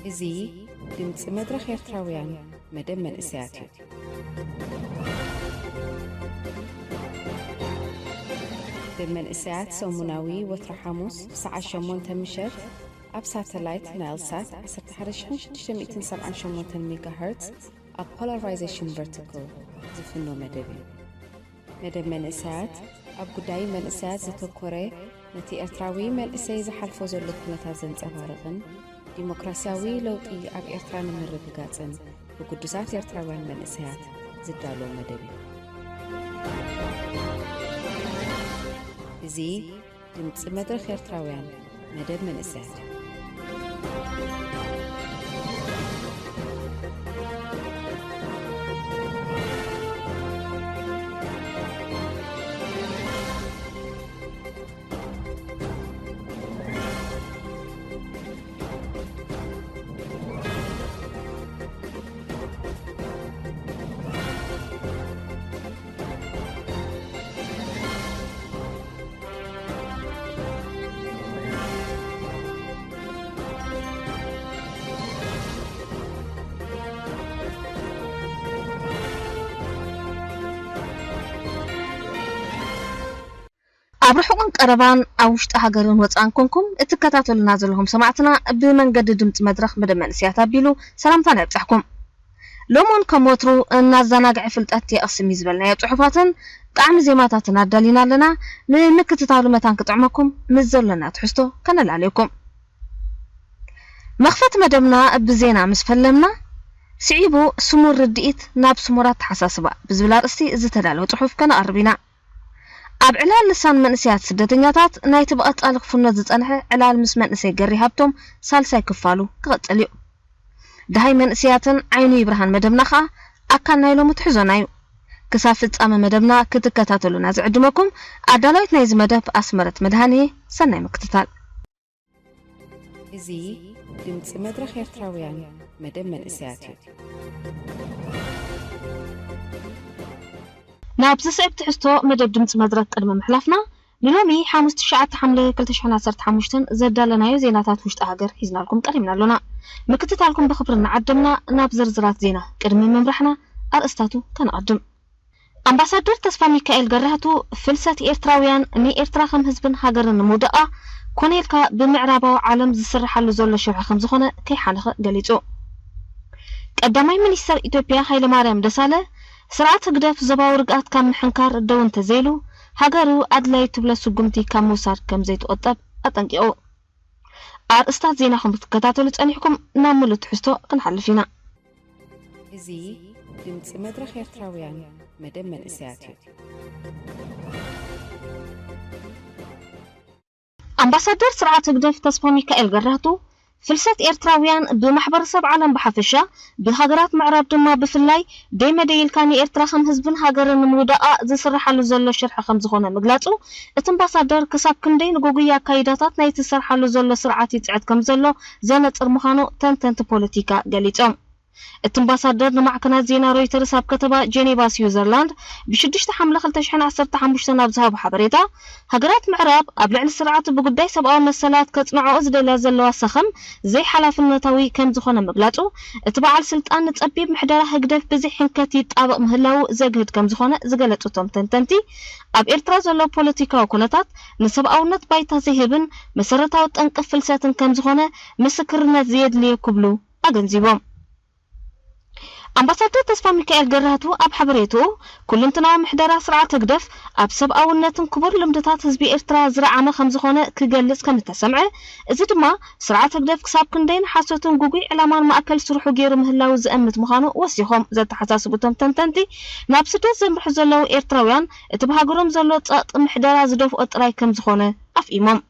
እዚ ድምፂ መድረኽ ኤርትራውያን መደብ መንእሰያት እዩ። መደብ መንእሰያት ሰሙናዊ ወትሮ ሓሙስ ብሰዓት ሸሞንተ ምሸት ኣብ ሳተላይት ናይል ሳት ዓሰርተ ሓደ ሺሕ ሽዱሽተ ሚእትን ሰብዓን ሸሞንተን ሜጋሄርትዝ ኣብ ፖላራይዜሽን ቨርቲካል ዝፍኖ መደብ እዩ። መደብ መንእሰያት ኣብ ጉዳይ መንእሰያት ዘተኮረ፣ ነቲ ኤርትራዊ መንእሰይ ዝሓልፎ ዘሎ ኩነታት ዘንጸባርቕን ዲሞክራስያዊ ለውጢ ኣብ ኤርትራ ንምርግጋጽን ብግዱሳት ኤርትራውያን መንእሰያት ዝዳሎ መደብ እዩ። እዚ ድምጺ መድረኽ ኤርትራውያን መደብ መንእሰያት እዩ። ኣብ ርሑቕን ቀረባን፣ ኣብ ውሽጢ ሃገርን ወጻእን ኮንኩም እትከታተሉና ዘለኹም ሰማዕትና፣ ብመንገዲ ድምጺ መድረኽ መደብ መንእሰያት ኣቢሉ ሰላምታና ይብጻሕኩም። ሎሙን ከም ወትሩ እናዘናግዐ ፍልጠት የቕስም እዩ ዝበልናዮ ጽሑፋትን ጣዕሚ ዜማታትን ኣዳሊና ኣለና። ንምክትታሉ መታን ክጥዕመኩም ምስ ዘለና ትሕዝቶ ከነላልየኩም። መኽፈቲ መደብና ብዜና ምስ ፈለምና፣ ስዒቡ ስሙር ርድኢት ናብ ስሙር ኣተሓሳስባ ብዝብል ኣርእስቲ ዝተዳለወ ጽሑፍ ከነቕርብ ኢና። ኣብ ዕላል ልሳን መንእሰያት ስደተኛታት ናይቲ ብቐጻሊ ክፍኖ ዝጸንሐ ዕላል ምስ መንእሰይ ገሪ ሃብቶም ሳልሳይ ክፋሉ ክቕጽል እዩ። ደሃይ መንእሰያትን ዓይኑ ይብርሃን መደብና ኸኣ ኣካል ናይ ሎሚ ትሕዞና እዩ። ክሳብ ፍጻመ መደብና ክትከታተሉና ዝዕድመኩም ኣዳላዊት ናይዚ መደብ ኣስመረት መድሃኔ። ሰናይ ምክትታል። እዚ ድምጺ መድረኽ ኤርትራውያን መደብ መንእሰያት እዩ። ናብ ዝስዕብ ትሕዝቶ መደብ ድምጺ መድረኽ ቅድሚ ምሕላፍና፣ ንሎሚ ሓሙስ ትሽዓተ ሓምለ ክልተ ሽሕን ዓሰርተ ሓሙሽተን ዘዳለናዮ ዜናታት ውሽጢ ሃገር ሒዝናልኩም ቀሪብና ኣሎና። ምክትታልኩም ብኽብሪ እናዓደምና፣ ናብ ዝርዝራት ዜና ቅድሚ ምምራሕና ኣርእስታቱ ከነቐድም። ኣምባሳደር ተስፋ ሚካኤል ገራህቱ፣ ፍልሰት ኤርትራውያን ንኤርትራ ከም ህዝብን ሃገርን ንምውዳኣ ኮነ ኢልካ ብምዕራባዊ ዓለም ዝስርሓሉ ዘሎ ሽርሒ ከም ዝኾነ ከይሓነኸ ገሊጹ። ቀዳማይ ሚኒስተር ኢትዮጵያ ሃይለማርያም ደሳለ፣ ስርዓት ህግደፍ ዞባዊ ርግኣት ካብ ምሕንካር ደው እንተዘይሉ፣ ሃገሩ ኣድላዪ ትብሎ ስጉምቲ ካብ ምውሳድ ከም ዘይትቑጠብ ኣጠንቂቑ። ኣርእስታት ዜና ከም ክትከታተሉ ጸኒሕኩም፣ ናብ ምሉእ ትሕዝቶ ክንሓልፍ ኢና። እዚ ድምጺ መድረኽ ኤርትራውያን መደብ መንእሰያት እዩ። ኣምባሳደር ስርዓት ህግደፍ ተስፋ ሚካኤል ገራህቱ፣ ፍልሰት ኤርትራውያን ብማሕበረሰብ ዓለም ብሓፈሻ፣ ብሃገራት ምዕራብ ድማ ብፍላይ፣ ደይ መደይ ኢልካ ንኤርትራ ከም ህዝብን ሃገርን ንምውዳኣ ዝስርሓሉ ዘሎ ሽርሒ ከም ዝኾነ ምግላጹ፣ እቲ ኣምባሳደር ክሳብ ክንደይ ንጉጉይ ኣካይዳታት ናይቲ ዝሰርሓሉ ዘሎ ስርዓት ይጽዕት ከም ዘሎ ዘነጽር ምዃኑ ተንተንቲ ፖለቲካ ገሊጾም። እቲ ኣምባሳደር ንማዕከናት ዜና ሮይተርስ ኣብ ከተማ ጄኔቫ ስዊዘርላንድ ብሽዱሽተ ሓምለ ክልተ ሽሕን ዓሰርተ ሓሙሽተን ኣብ ዝሃቦ ሓበሬታ፣ ሃገራት ምዕራብ ኣብ ልዕሊ ስርዓቱ ብጉዳይ ሰብኣዊ መሰላት ከጽንዖ ዝደልያ ዘለዋ ሰኸም ዘይሓላፍነታዊ ከም ዝኾነ ምግላጹ፣ እቲ በዓል ስልጣን ንጸቢብ ምሕደራ ህግደፍ ብዘይ ሕንከት ይጣበቕ ምህላዉ ዘግህድ ከም ዝኾነ ዝገለጹ እቶም ተንተንቲ፣ ኣብ ኤርትራ ዘሎ ፖለቲካዊ ኩነታት ንሰብኣውነት ባይታ ዘይህብን መሰረታዊ ጠንቂ ፍልሰትን ከም ዝኾነ ምስክርነት ዘየድልዮ ክብሉ ኣገንዚቦም። ኣምባሳደር ተስፋ ሚካኤል ገራህቱ ኣብ ሓበሬትኡ፣ ኩልንትናዊ ምሕደራ ስርዓት ህግደፍ ኣብ ሰብኣውነትን ክቡር ልምድታት ህዝቢ ኤርትራ ዝረዓመ ከም ዝኾነ ክገልጽ ከም እተሰምዐ፣ እዚ ድማ ስርዓት ህግደፍ ክሳብ ክንደይ ንሓሶትን ጉጉይ ዕላማን ማእከል ስርሑ ገይሩ ምህላዉ ዘእምት ምዃኑ ወሲኾም ዘተሓሳስቡ እቶም ተንተንቲ፣ ናብ ስደት ዘምርሑ ዘለዉ ኤርትራውያን እቲ ብሃገሮም ዘሎ ጸቕጢ ምሕደራ ዝደፍኦ ጥራይ ከም ዝኾነ ኣፍኢሞም።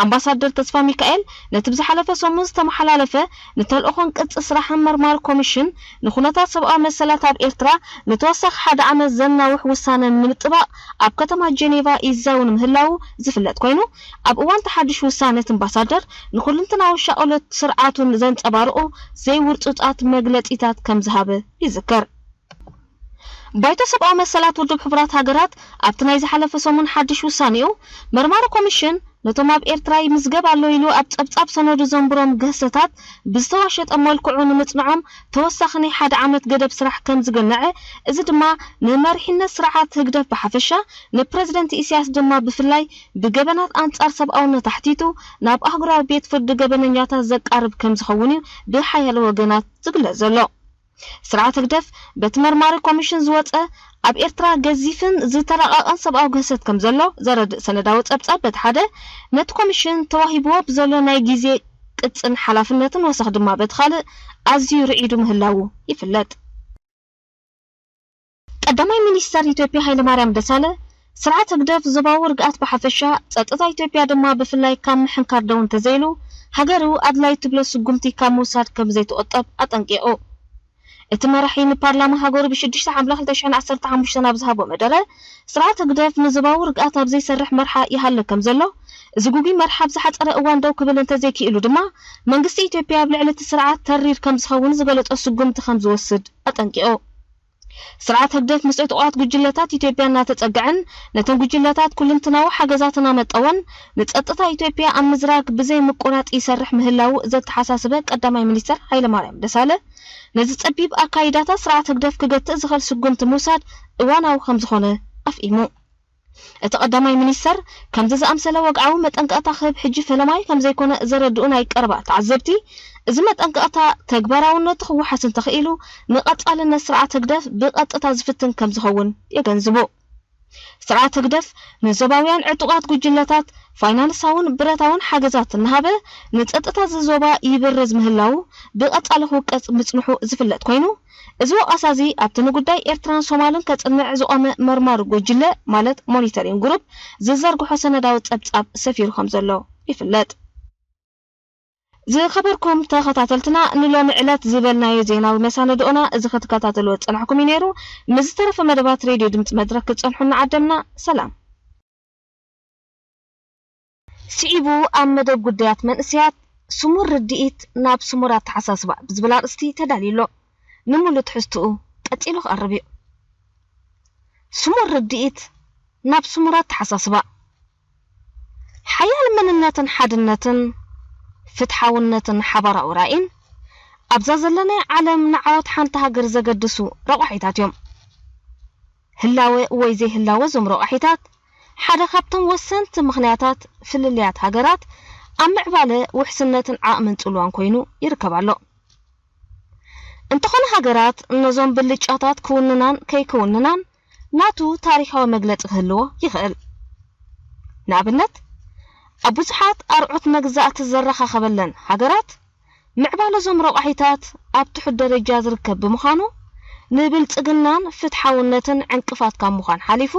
ኣምባሳደር ተስፋ ሚካኤል ነቲ ብዝሓለፈ ሰሙን ዝተመሓላለፈ ንተልእኾን ቅጽ ስራሕን መርማሪ ኮሚሽን ንኩነታት ሰብኣዊ መሰላት ኣብ ኤርትራ ንተወሳኺ ሓደ ዓመት ዘናውሕ ውሳነ ንምጥባቕ ኣብ ከተማ ጄኔቫ ይዛውን ምህላዉ ዝፍለጥ ኮይኑ፣ ኣብ እዋን እቲ ሓድሽ ውሳነ እቲ ኣምባሳደር ንኩልንትናዊ ሻቕሎት ስርዓቱ ዘንጸባርቑ ዘይውርጹጻት መግለጺታት ከም ዝሃበ ይዝከር። ባይቶ ሰብኣዊ መሰላት ውድብ ሕቡራት ሃገራት ኣብቲ ናይ ዝሓለፈ ሰሙን ሓድሽ ውሳኔኡ፣ መርማሪ ኮሚሽን ነቶም ኣብ ኤርትራ ይምዝገብ ኣሎ ኢሉ ኣብ ጸብጻብ ሰነዱ ዘንብሮም ገሰታት ብዝተዋሸጠ መልክዑ ንምጽንዖም ተወሳኺ ናይ ሓደ ዓመት ገደብ ስራሕ ከም ዝገነዐ፣ እዚ ድማ ንመሪሕነት ስርዓት ህግደፍ ብሓፈሻ ንፕረዚደንት ኢሳያስ ድማ ብፍላይ ብገበናት ኣንጻር ሰብኣውነት ኣሕቲቱ ናብ ኣህጉራዊ ቤት ፍርዲ ገበነኛታት ዘቃርብ ከም ዝኸውን እዩ ብሓያለ ወገናት ዝግለጽ ዘሎ። ስርዓት ህግደፍ በቲ መርማሪ ኮሚሽን ዝወጸ ኣብ ኤርትራ ገዚፍን ዝተራቐቐን ሰብኣዊ ግህሰት ከም ዘሎ ዘረድእ ሰነዳዊ ጸብጻብ በቲ ሓደ ነቲ ኮሚሽን ተዋሂብዎ ብዘሎ ናይ ግዜ ቅጽን ሓላፍነትን ወሰኽ ድማ በቲ ካልእ ኣዝዩ ርዒዱ ምህላዉ ይፍለጥ። ቀዳማይ ሚኒስተር ኢትዮጵያ ሃይለማርያም ደሳለ ስርዓት ህግደፍ ዞባዊ ርግኣት ብሓፈሻ ጸጥታ ኢትዮጵያ ድማ ብፍላይ ካብ ምሕንካር ደው እንተዘይሉ ሃገሩ ኣድላይ ትብሎ ስጉምቲ ካብ ምውሳድ ከም ዘይትቑጠብ ኣጠንቂቑ። እቲ መራሒ ንፓርላማ ሃገሩ ብ ሽዱሽተ ሓምለ ክልተ ሽሕን ዓሰርተ ሓሙሽተን ኣብ ዝሃቦ መደረ፣ ስርዓት ህግደፍ ንዞባዊ ርግኣት ኣብ ዘይሰርሕ መርሓ ይሃልክ ከም ዘሎ፣ እዚ ግጉይ መርሓ ኣብ ዝሓጸረ እዋን ደው ክብል እንተዘይክኢሉ ድማ መንግስቲ ኢትዮጵያ ኣብ ልዕሊ እቲ ስርዓት ተሪር ከም ዝኸውን ዝገለጾ ስጉምቲ ከም ዝወስድ ኣጠንቂቑ። ስርዓት ህግደፍ ምስ ዕጡቓት ጉጅለታት ኢትዮጵያ እናተጸግዐን ነተን ጉጅለታት ኩልንትናዊ ሓገዛት እናመጠወን ንጸጥታ ኢትዮጵያ ኣብ ምዝራግ ብዘይ ምቁራጽ ይሰርሕ ምህላዉ ዘተሓሳስበ ቀዳማይ ሚኒስተር ሃይለማርያም ደሳለ፣ ነዚ ጸቢብ ኣካይዳታት ስርዓት ህግደፍ ክገትእ ዝኽእል ስጉምቲ ምውሳድ እዋናዊ ከም ዝኾነ ኣፍኢሙ። እቲ ቀዳማይ ሚኒስተር፣ ከምዚ ዝኣምሰለ ወግዓዊ መጠንቀቕታ ክህብ ሕጂ ፈለማይ ከም ዘይኮነ ዘረድኡ ናይ ቀረባ ተዓዘብቲ፣ እዚ መጠንቀቕታ ተግባራውነቱ ክወሓስ እንተኽኢሉ፣ ንቐጻልነት ስርዓት ህግደፍ ብቐጥታ ዝፍትን ከም ዝኸውን የገንዝቡ። ስርዓት ህግደፍ ንዞባውያን ዕጡቓት ጉጅለታት ፋይናንሳውን ብረታውን ሓገዛት እናሃበ ንጸጥታ እዚ ዞባ ይብርዝ ምህላዉ ብቐጻሊ ክውቀጽ ምጽንሑ ዝፍለጥ ኮይኑ፣ እዚ ወቐሳ እዚ ኣብቲ ንጉዳይ ኤርትራን ሶማልን ከጽንዕ ዝቖመ መርማሪ ጉጅለ ማለት ሞኒተሪንግ ግሩፕ ዝዘርግሖ ሰነዳዊ ጸብጻብ ሰፊሩ ከም ዘሎ ይፍለጥ። ዝኸበርኩም ተኸታተልትና፣ ንሎሚ ዕለት ዝበልናዮ ዜናዊ መሳነድኦና እዚ ክትከታተልዎ ዝጸናሕኩም እዩ ነይሩ። ምስ ዝተረፈ መደባት ሬድዮ ድምጺ መድረኽ ክትጸንሑ እናዓደምና፣ ሰላም። ስዒቡ ኣብ መደብ ጉዳያት መንእሰያት፣ ስሙር ርድኢት ናብ ስሙር ኣተሓሳስባ ብዝብል ኣርእስቲ ተዳልዩ ኣሎ። ንምሉእ ትሕዝትኡ ቀጺሉ ክቐርብ እዩ። ስሙር ርድኢት ናብ ስሙር ኣተሓሳስባ። ሓያል መንነትን ሓድነትን ፍትሓውነትን ሓባራዊ ራእይን ኣብዛ ዘለናያ ዓለም ንዓወት ሓንቲ ሃገር ዘገድሱ ረቋሒታት እዮም። ህላወ ወይ ዘይህላወ እዞም ረቋሒታት ሓደ ካብቶም ወሰንቲ ምኽንያታት ፍልልያት ሃገራት ኣብ ምዕባለ ውሕስነትን ዓቕምን ጽልዋን ኮይኑ ይርከብ ኣሎ። እንተኾነ ሃገራት ነዞም ብልጫታት ክውንናን ከይክውንናን ናቱ ታሪኻዊ መግለጺ ክህልዎ ይኽእል። ንኣብነት፣ ኣብ ብዙሓት ኣርዑት መግዛእቲ ዘረኻኸበለን ሃገራት ምዕባለ እዞም ረቋሒታት ኣብ ትሑት ደረጃ ዝርከብ ብምዃኑ፣ ንብልጽግናን ፍትሓውነትን ዕንቅፋት ካብ ምዃን ሓሊፉ፣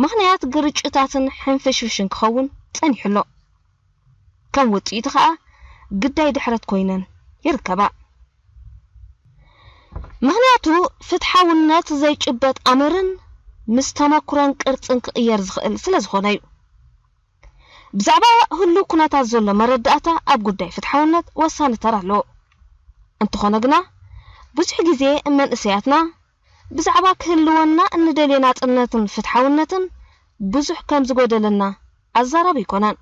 ምኽንያት ግርጭታትን ሕንፍሽፍሽን ክኸውን ጸኒሑ ኣሎ። ከም ውጽኢቱ ኸኣ፣ ግዳይ ድሕረት ኮይነን ይርከባ። ምኽንያቱ፣ ፍትሓውነት ዘይጭበጥ ኣምርን ምስ ተመኩሮን ቅርጽን ክቕየር ዝኽእል ስለ ዝኾነ እዩ። ብዛዕባ ህሉው ኩነታት ዘሎ መረዳእታ ኣብ ጉዳይ ፍትሓውነት ወሳኒ ተራ ኣለዎ። እንተኾነ ግና፣ ብዙሕ ግዜ መንእሰያትና ብዛዕባ ክህልወና እንደልዮ ናጽነትን ፍትሓውነትን ብዙሕ ከም ዝጎደለና ኣዛራቢ ኣይኮነን።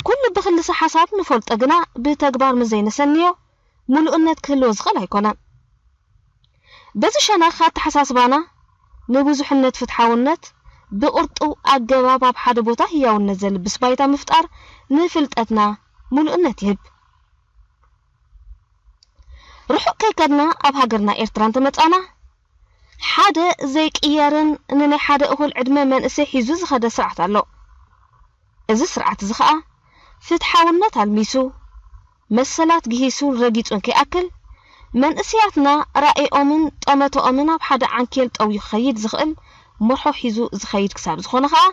ኩሉ ብክልሰ ሓሳብ ንፈልጦ ግና ብተግባር ምስ ዘይነሰንዮ ምሉእነት ክህልዎ ዝኽእል ኣይኮነን። በዚ ሸነኽ ኣተሓሳስባና ንብዙሕነት ፍትሓውነት ብቕርጡው ኣገባብ ኣብ ሓደ ቦታ ህያውነት ዘልብስ ባይታ ምፍጣር ንፍልጠትና ምሉእነት ይህብ። ርሑቕ ከይከድና ኣብ ሃገርና ኤርትራ እንተመጻና፣ ሓደ ዘይቅየርን ንናይ ሓደ እኹል ዕድመ መንእሰይ ሒዙ ዝኸደ ስርዓት ኣሎ። እዚ ስርዓት እዚ ኸኣ ፍትሓውነት ኣልሚሱ፣ መሰላት ግሂሱን ረጊጹን ከይኣክል፣ መንእሰያትና ራእይኦምን ጠመተኦምን ኣብ ሓደ ዓንኬል ጠውዩ ክኸይድ ዝኽእል መርሖ ሒዙ ዝኸይድ ክሳብ ዝኾነ ኸኣ፣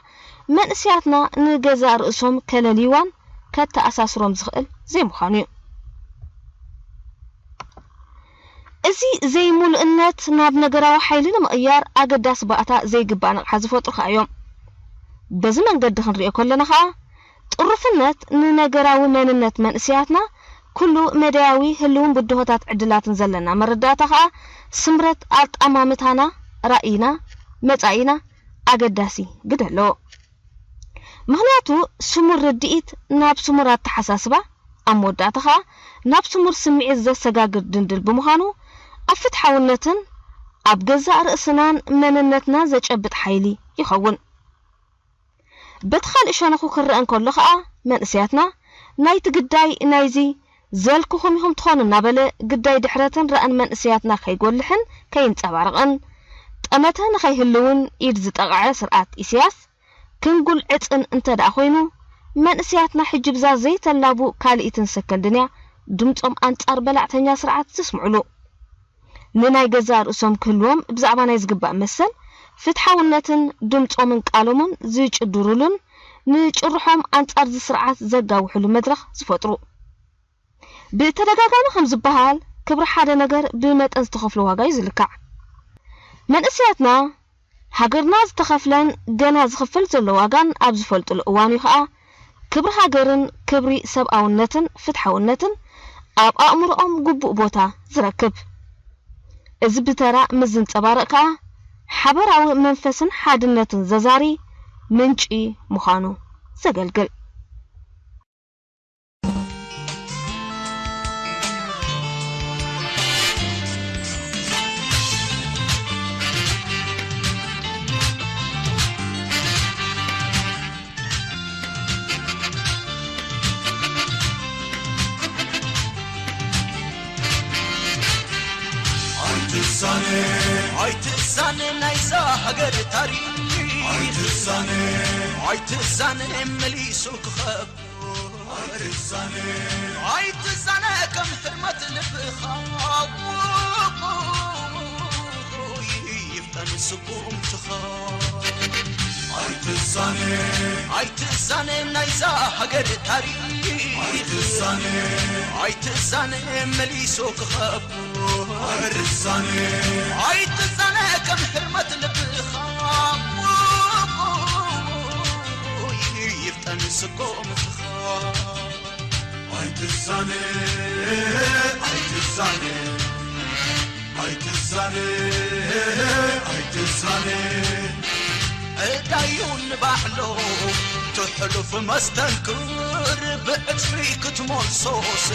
መንእሰያትና ንገዛእ ርእሶም ከለልይዋን ከተኣሳስሮም ዝኽእል ዘይምዃኑ እዩ። እዚ ዘይምሉእነት ናብ ነገራዊ ሓይሊ ንምቕያር ኣገዳሲ ባእታ ዘይግባእ ነቕሓ ዝፈጥሩ ኸኣ እዮም። በዚ መንገዲ ክንሪኦ ከለና ኸኣ፣ ጥሩፍነት ንነገራዊ መንነት መንእሰያትና፣ ኩሉ መዳያዊ ህልውን ብድሆታት ዕድላትን ዘለና መረዳእታ ኸኣ፣ ስምረት ኣጠማምታና፣ ራእይና፣ መጻኢና ኣገዳሲ ግደ ኣለዎ። ምኽንያቱ ስሙር ርድኢት ናብ ስሙር ኣተሓሳስባ፣ ኣብ መወዳእታ ኸኣ ናብ ስሙር ስምዒት ዘሰጋግር ድንድል ብምዃኑ፣ ኣብ ፍትሓውነትን ኣብ ገዛእ ርእስናን መንነትና ዘጨብጥ ሓይሊ ይኸውን። በቲ ካልእ ሸነኹ ክረአ እንከሎ ኸኣ፣ መንእሰያትና ናይቲ ግዳይ ናይዚ ዘልክኹም ኢኹም ትኾኑ እናበለ ግዳይ ድሕረትን ራእን መንእሰያትና ከይጎልሕን ከይንጸባረቕን፣ ጠመተ ንኸይህልውን ኢድ ዝጠቕዐ ስርዓት ኢሳያስ ክንጉል ዕጽን እንተ ደኣ ኮይኑ፣ መንእሰያትና ሕጂ ብዛ ዘይተላቡ ካልኢትን ሰከንድን እያ ድምጾም ኣንጻር በላዕተኛ ስርዓት ዘስምዑሉ። ንናይ ገዛእ ርእሶም ክህልዎም ብዛዕባ ናይ ዝግባእ መሰል፣ ፍትሓውነትን ድምጾምን ቃሎምን ዝጭድሩሉን ንጭርሖም ኣንጻር እዚ ስርዓት ዘጋውሕሉ መድረኽ ዝፈጥሩ። ብተደጋጋሚ ከም ዝበሃል፣ ክብሪ ሓደ ነገር ብመጠን ዝተኸፍሎ ዋጋ እዩ ዝልካዕ። መንእሰያትና፣ ሃገርና ዝተኸፍለን ገና ዝኽፈል ዘሎ ዋጋን ኣብ ዝፈልጡሉ እዋን እዩ ኸኣ፣ ክብሪ ሃገርን ክብሪ ሰብኣውነትን ፍትሓውነትን ኣብ ኣእምሮኦም ግቡእ ቦታ ዝረክብ። እዚ ብተራ ምስ ዝንጸባረቕ ከኣ፣ ሓበራዊ መንፈስን ሓድነትን ዘዛሪ ምንጪ ምዃኑ ዘገልግል። ኣይትሳነ፣ ኣይትሳነ ናይዛ ሃገር ታሪኽ። ኣይትሳነ፣ ኣይትሳነ መሊሱ ክኸብ። ኣይትሳነ፣ ኣይትሳነ ከም ህርመት ልብኻ። ይፍጠን ስጉምትኻ። ኣይትሳነ፣ ኣይትሳነ ናይዛ ሃገር ታሪኽ። ኣይትሳነ፣ ኣይትሳነ መሊሱ ክኸብ። ኣይትሳነ፣ ኣይትሳነ ከም ህርመት ልብኻ። ይፍጠን ስጎምትኻ። ኣይትሳነ፣ ኣይትሳነ፣ ኣይትሳነ፣ ኣይትሳነ። ዕዳዩ ንባዕሉ ትሕሉፍ መስተንክር ብዕጽፊ ክትመልሶስ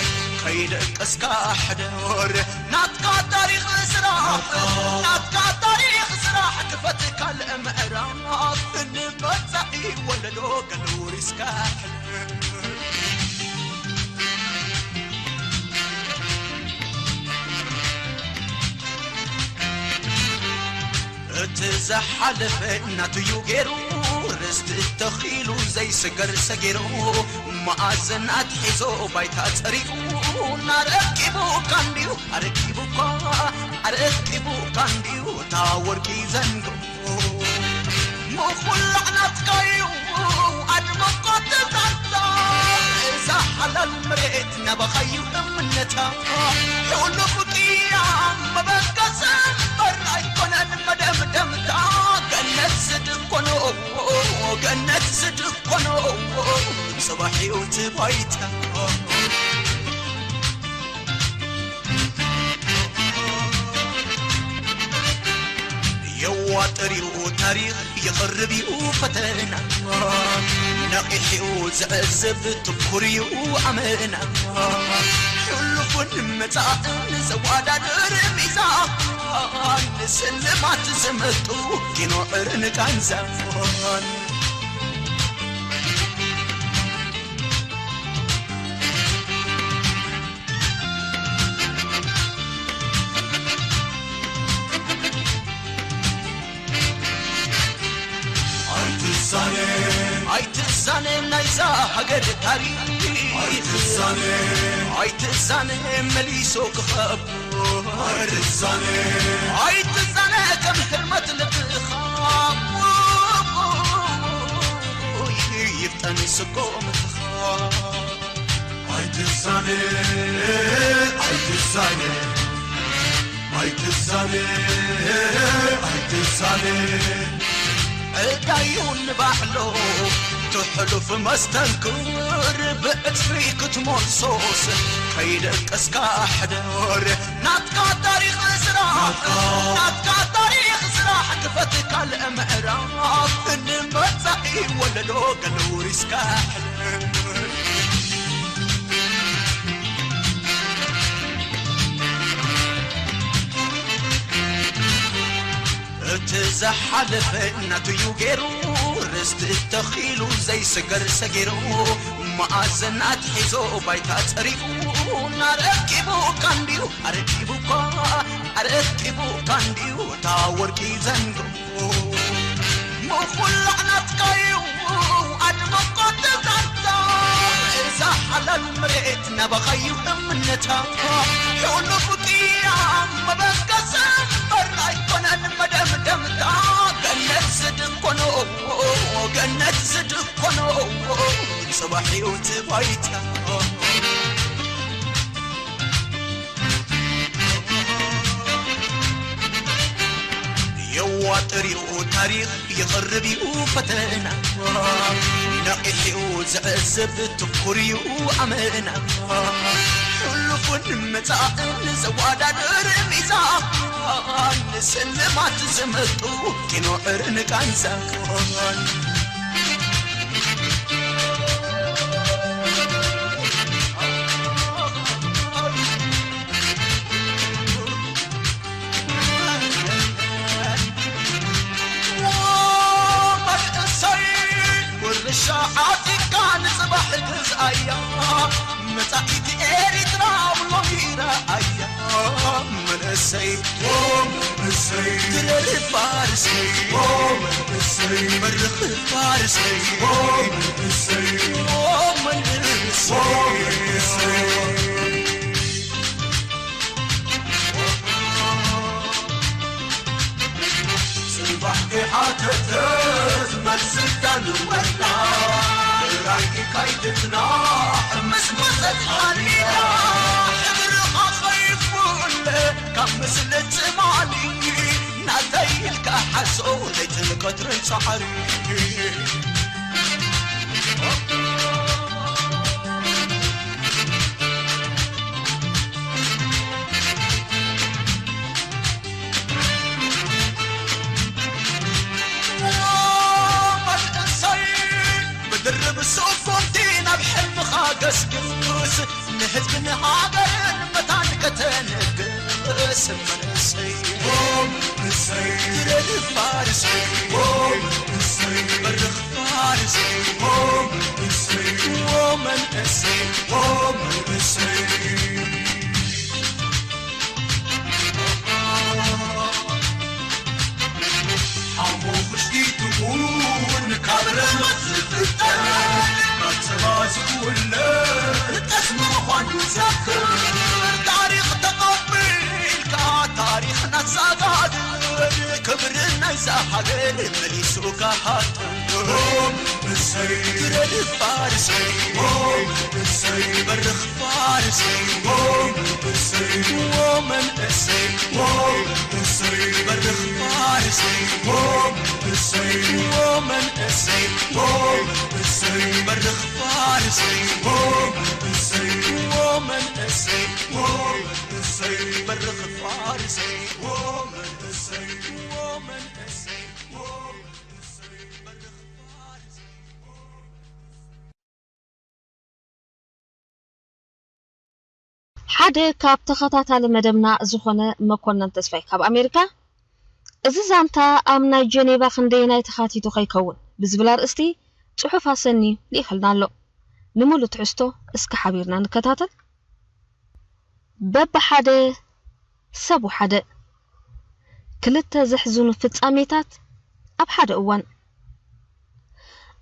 ከይደቀስካ ሕደር። ናትካ ታሪኽ ስራሕ፣ ናትካ ታሪኽ ስራሕ ክፈት ካልእ ምዕራፍ ንመጻኢ ወለዶ ገለ ውሪስካ ሕደር። እቲ ዝሓለፈ ናቱዩ ገይሩ ርስቲ ተኺሉ ዘይስገር ሰጊሩ መኣዝን ኣትሒዞ ባይታ ጸሪጉ ኣረኪቡካ እንድዩ ኣረኪቡካ ኣረኪቡካ እንድዩ እታ ወርቂ ዘንጎ ምኹላዕ ናትካዩ ኣድመቆ ተዛታ እዛ ሓላል መሬት ናባኻዩ እምነታ ሕሉፍ ቅያ መበገሲ እምበር ኣይኮነን መደምደምታ ገነት ዝድኮኖ ገነት ዝድኮኖ ጽባሕ እዩ እቲ ባይታ የዋጥር እዩ ታሪኽ ይቕርብ እዩ ፈተና ነቒሕ እዩ ዝዕዝብ ትኩር እዩ ኣመና ሕሉፍን መጻእን ዘወዳድር ሚዛን ስልማት ዝምጡ ኪኖ ዕርን ቃንዛን ኣይትሳነ ኣይትሳነ ናይዛ ሃገር ታሪኽ ኣይትሳነ ኣይትሳነ መሊሱ ክኸብ ኣይትሳነ ኣይትሳነ ከም ህርመት ልብኻ ይፍጠን ስጎምትኻ ኣይትሳነ ኣይትሳነ ኣይትሳነ ኣይትሳነ ዕዳዩ ንባዕሉ ትሕሉፍ መስተንክር ብዕጽፊ ክትመልሶስ ከይደቀስካ ሕደር ናትካ ታሪኽ ስራሕ ናትካ ታሪኽ ስራሕ ክፈት ካልእ ምዕራፍ ንመጻኢ ወለዶ ለዶ ገለውሪስካ እቲ ዝሓለፈ ናቱዩ ገይሩ ርስቲ ተኺሉ ዘይስገር ሰጊሩ መኣዘናት ሒዞ ባይታ ጸሪፉ ናረኪቡ ካንዲዩ ኣረኪቡ እኳ ኣረኪቡ ካንዲዩ እታ ወርቂ ዘንግቡ ምኹላዕ ናትካዩ ኣድምቆ ተዛታ እዛ ሓላል መሬት ናባኻዩ እምነታ ሕሉፍ ቅያ መበገሰ እምበር ኣይኮነን መደምደምታ ገነት ዝድኮኖ ገነት ዝድኮኖ ጽባሕ ህይወት ባይታ የዋጥር እዩ ታሪኽ ይቕርብ እዩ ፈተና ነቒሕ እዩ ዝዕዝብ ትኩር እዩ ኣመና ሕሉፍን መጻእን ዘወዳድር ሚዛን ስልማት ዝመጡ ኪኖ ዕርን ቃንዛን ዓጢቃ ንጽባሕ ግዝኣያ መጻኢት ኤሪትራ ሎሚ ረኣያ መንእሰይ መንእሰይ ትለሊ ፋርስይ መንእሰይ በርኽ ፋርስይ መንእሰይ መንእሰይ ጽባሕ ከይሓተተት መልሲ እዳልወላ ራእይካ ኣይትጽናዕ ምስ መጸት ሓሊላ ሕብርኻ ከይፉለ ካብ ምስሊ ትማሊ ናተይ ኢልካ ሓሶ ለይትን ቀትርን ጻዕሪ ብድርብ ሱፉንቲ ናብ ሕልምኻ ገስግስ ንህዝቢ ንሃገርን መታን ከተንግስ መንእሰይ መንእሰይ ትረድ ፋርስይ መንእሰይ በርኽ ፋርስይ መንእሰይ መንእሰይ መንእሰይ ሓሙኽሽቲ ትኹን ካብ ረመት ዝፍጠር ካብ ጸባ ዝውለድ ጠስሚ ምዃን ዘክር ታሪኽ ተቐቢልካ ታሪኽና ዘጋድድ ክብሪ ናይዛ ሃገር መሊሱ ካሃጥር እሰይ ግረድ ፋርስይ እሰይ በርኽ ፋርስይ እሰይ መንእሰይ እሰይ በርኽ ፋርስይ እሰይ መንእሰይ እሰይ በርኽ ፋርስይ እሰይ መንእሰይ እሰይ በርኽ ፋርስይ መንእሰይ ሓደ ካብ ተኸታታሊ መደብና ዝኾነ መኮነን ተስፋይ ካብ ኣሜሪካ፣ እዚ ዛንታ ኣብ ናይ ጀኔቫ ክንደየናይ ተኻቲቱ ከይከውን ብዝብል ኣርእስቲ ጽሑፍ ኣሰንዩ ልኢኽልና ኣሎ። ንምሉእ ትሕዝቶ እስከ ሓቢርና ንከታተል። በብሓደ ሰብ ወሓደ። ክልተ ዘሕዝኑ ፍጻሜታት ኣብ ሓደ እዋን።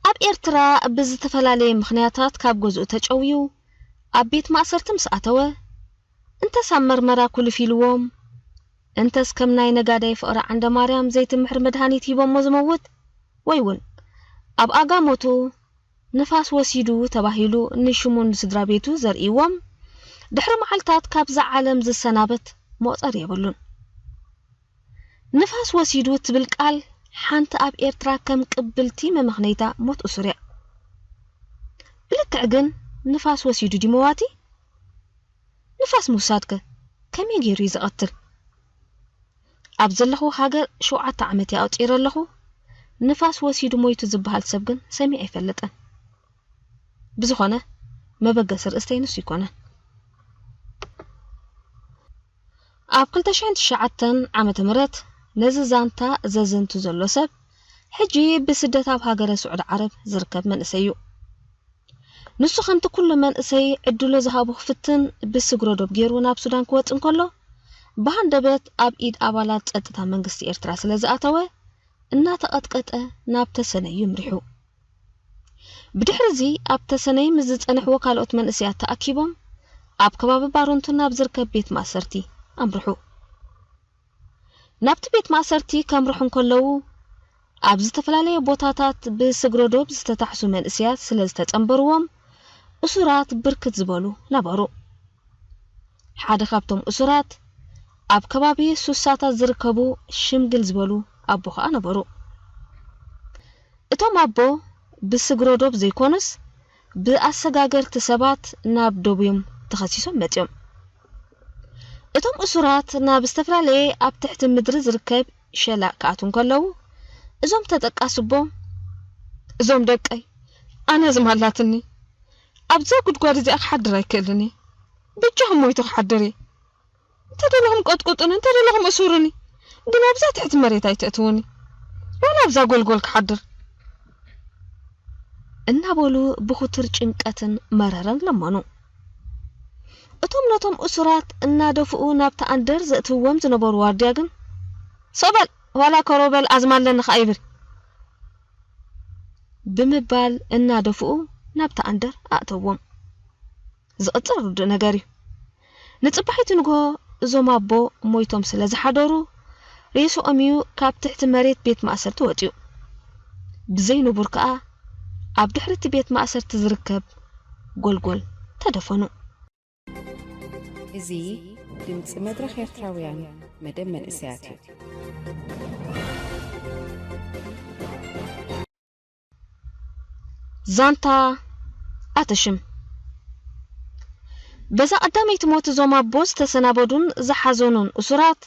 ኣብ ኤርትራ ብዝተፈላለየ ምኽንያታት ካብ ገዝኡ ተጨውዩ ኣብ ቤት ማእሰርቲ ምስ ኣተወ፣ እንተስ ኣብ መርመራ ኩልፍ ኢልዎም፣ እንተስ ከም ናይ ነጋዳይ ፍቕረ ዓንደ ማርያም ዘይትምሕር መድሃኒት ሂቦሞ ዝመውት፣ ወይ እውን ኣብ ኣጋ ሞቱ ንፋስ ወሲዱ ተባሂሉ ንሽሙን ንስድራ ቤቱ ዘርእይዎም፣ ድሕሪ መዓልታት ካብዛ ዓለም ዝሰናበት መቑጸር የብሉን። ንፋስ ወሲዱ ትብል ቃል ሓንቲ ኣብ ኤርትራ ከም ቅብልቲ መመኽነይታ ሞት እሱር እያ። ብልክዕ ግን ንፋስ ወሲዱ ድዩ መዋቲ? ንፋስ ምውሳድከ ከመይ ገይሩ እዩ ዝቐትል? ኣብ ዘለኹ ሃገር ሸውዓተ ዓመት እየ ኣቑጺረ ኣለኹ። ንፋስ ወሲዱ ሞይቱ ዝበሃል ሰብ ግን ሰሚዐ ኣይፈልጥን። ብዝኾነ፣ መበገሲ ርእስተይ ንሱ ኣይኮነን። ኣብ ክልተ ሽሕን ትሽዓተን ዓመተ ምህረት ነዚ ዛንታ ዘዘንቱ ዘሎ ሰብ፣ ሕጂ ብስደት ኣብ ሃገረ ስዑዲ ዓረብ ዝርከብ መንእሰይ እዩ። ንሱ ከምቲ ኩሉ መንእሰይ ዕድሎ ዝሃቦ ክፍትን ብስግረ ዶብ ገይሩ ናብ ሱዳን ክወጽእ እንከሎ፣ ብሃንደበት ኣብ ኢድ ኣባላት ጸጥታ መንግስቲ ኤርትራ ስለ ዝኣተወ፣ እናተቐጥቀጠ ናብ ተሰነይ እዩ ኣምሪሑ። ብድሕሪ እዚ ኣብ ተሰነይ ምስ ዝጸንሕዎ ካልኦት መንእሰያት ተኣኪቦም ኣብ ከባቢ ባሮንቱ ናብ ዝርከብ ቤት ማእሰርቲ ኣምርሑ። ናብቲ ቤት ማእሰርቲ ከምርሑ እንከለዉ ኣብ ዝተፈላለየ ቦታታት ብስግረ ዶብ ዝተታሕሱ መንእሰያት ስለ ዝተጸንበርዎም እሱራት ብርክት ዝበሉ ነበሩ። ሓደ ካብቶም እሱራት ኣብ ከባቢ ሱሳታት ዝርከቡ ሽምግል ዝበሉ ኣቦ ኸኣ ነበሩ። እቶም ኣቦ ብስግረ ዶብ ዘይኮኑስ ብኣሰጋገርቲ ሰባት ናብ ዶብ እዮም ተኸሲሶም መጺኦም። እቶም እሱራት ናብ ዝተፈላለየ ኣብ ትሕቲ ምድሪ ዝርከብ ሸላእ ክኣትዉ እንከለዉ እዞም ተጠቃሲ ኣቦ፣ "እዞም ደቀይ ኣነ ዝማላትኒ ኣብዛ ጉድጓድ እዚኣ ክሓድር ኣይክእልን እየ። በጃኹም ሞይቱ ክሓድር እየ። እንተደለኹም ቀጥቁጡኒ፣ እንተደለኹም እሱሩኒ፣ ግን ኣብዛ ትሕቲ መሬት ኣይተእትዉኒ። ዋላ ኣብዛ ጎልጎል ክሓድር" እናበሉ ብኹቱር ጭንቀትን መረረን ለመኑ። እቶም ነቶም እሱራት እናደፍኡ ናብቲ ኣንደር ዘእትውዎም ዝነበሩ ዋርድያ ግን፣ "ስቕ በል፣ ዋላ ከሮ በል፣ ኣዝማ ኣለኒ ከኣ ይብል" ብምባል እናደፍኡ ናብቲ ኣንደር ኣእተዎም። ዝቕጽል ርዱእ ነገር እዩ። ንጽባሒቲ ንግሆ እዞም ኣቦ ሞይቶም ስለ ዝሓደሩ፣ ሬስኦም እዩ ካብ ትሕቲ መሬት ቤት ማእሰርቲ ወጺኡ። ብዘይ ንቡር ከኣ ኣብ ድሕሪ እቲ ቤት ማእሰርቲ ዝርከብ ጎልጎል ተደፈኑ። እዚ ድምጺ መድረኽ ኤርትራውያን መደብ መንእሰያት እዩ። ዛንታ ኣተሽም። በዛ ቀዳመይቲ ሞት እዞም ኣቦ ዝተሰናበዱን ዝሓዘኑን እሱራት፣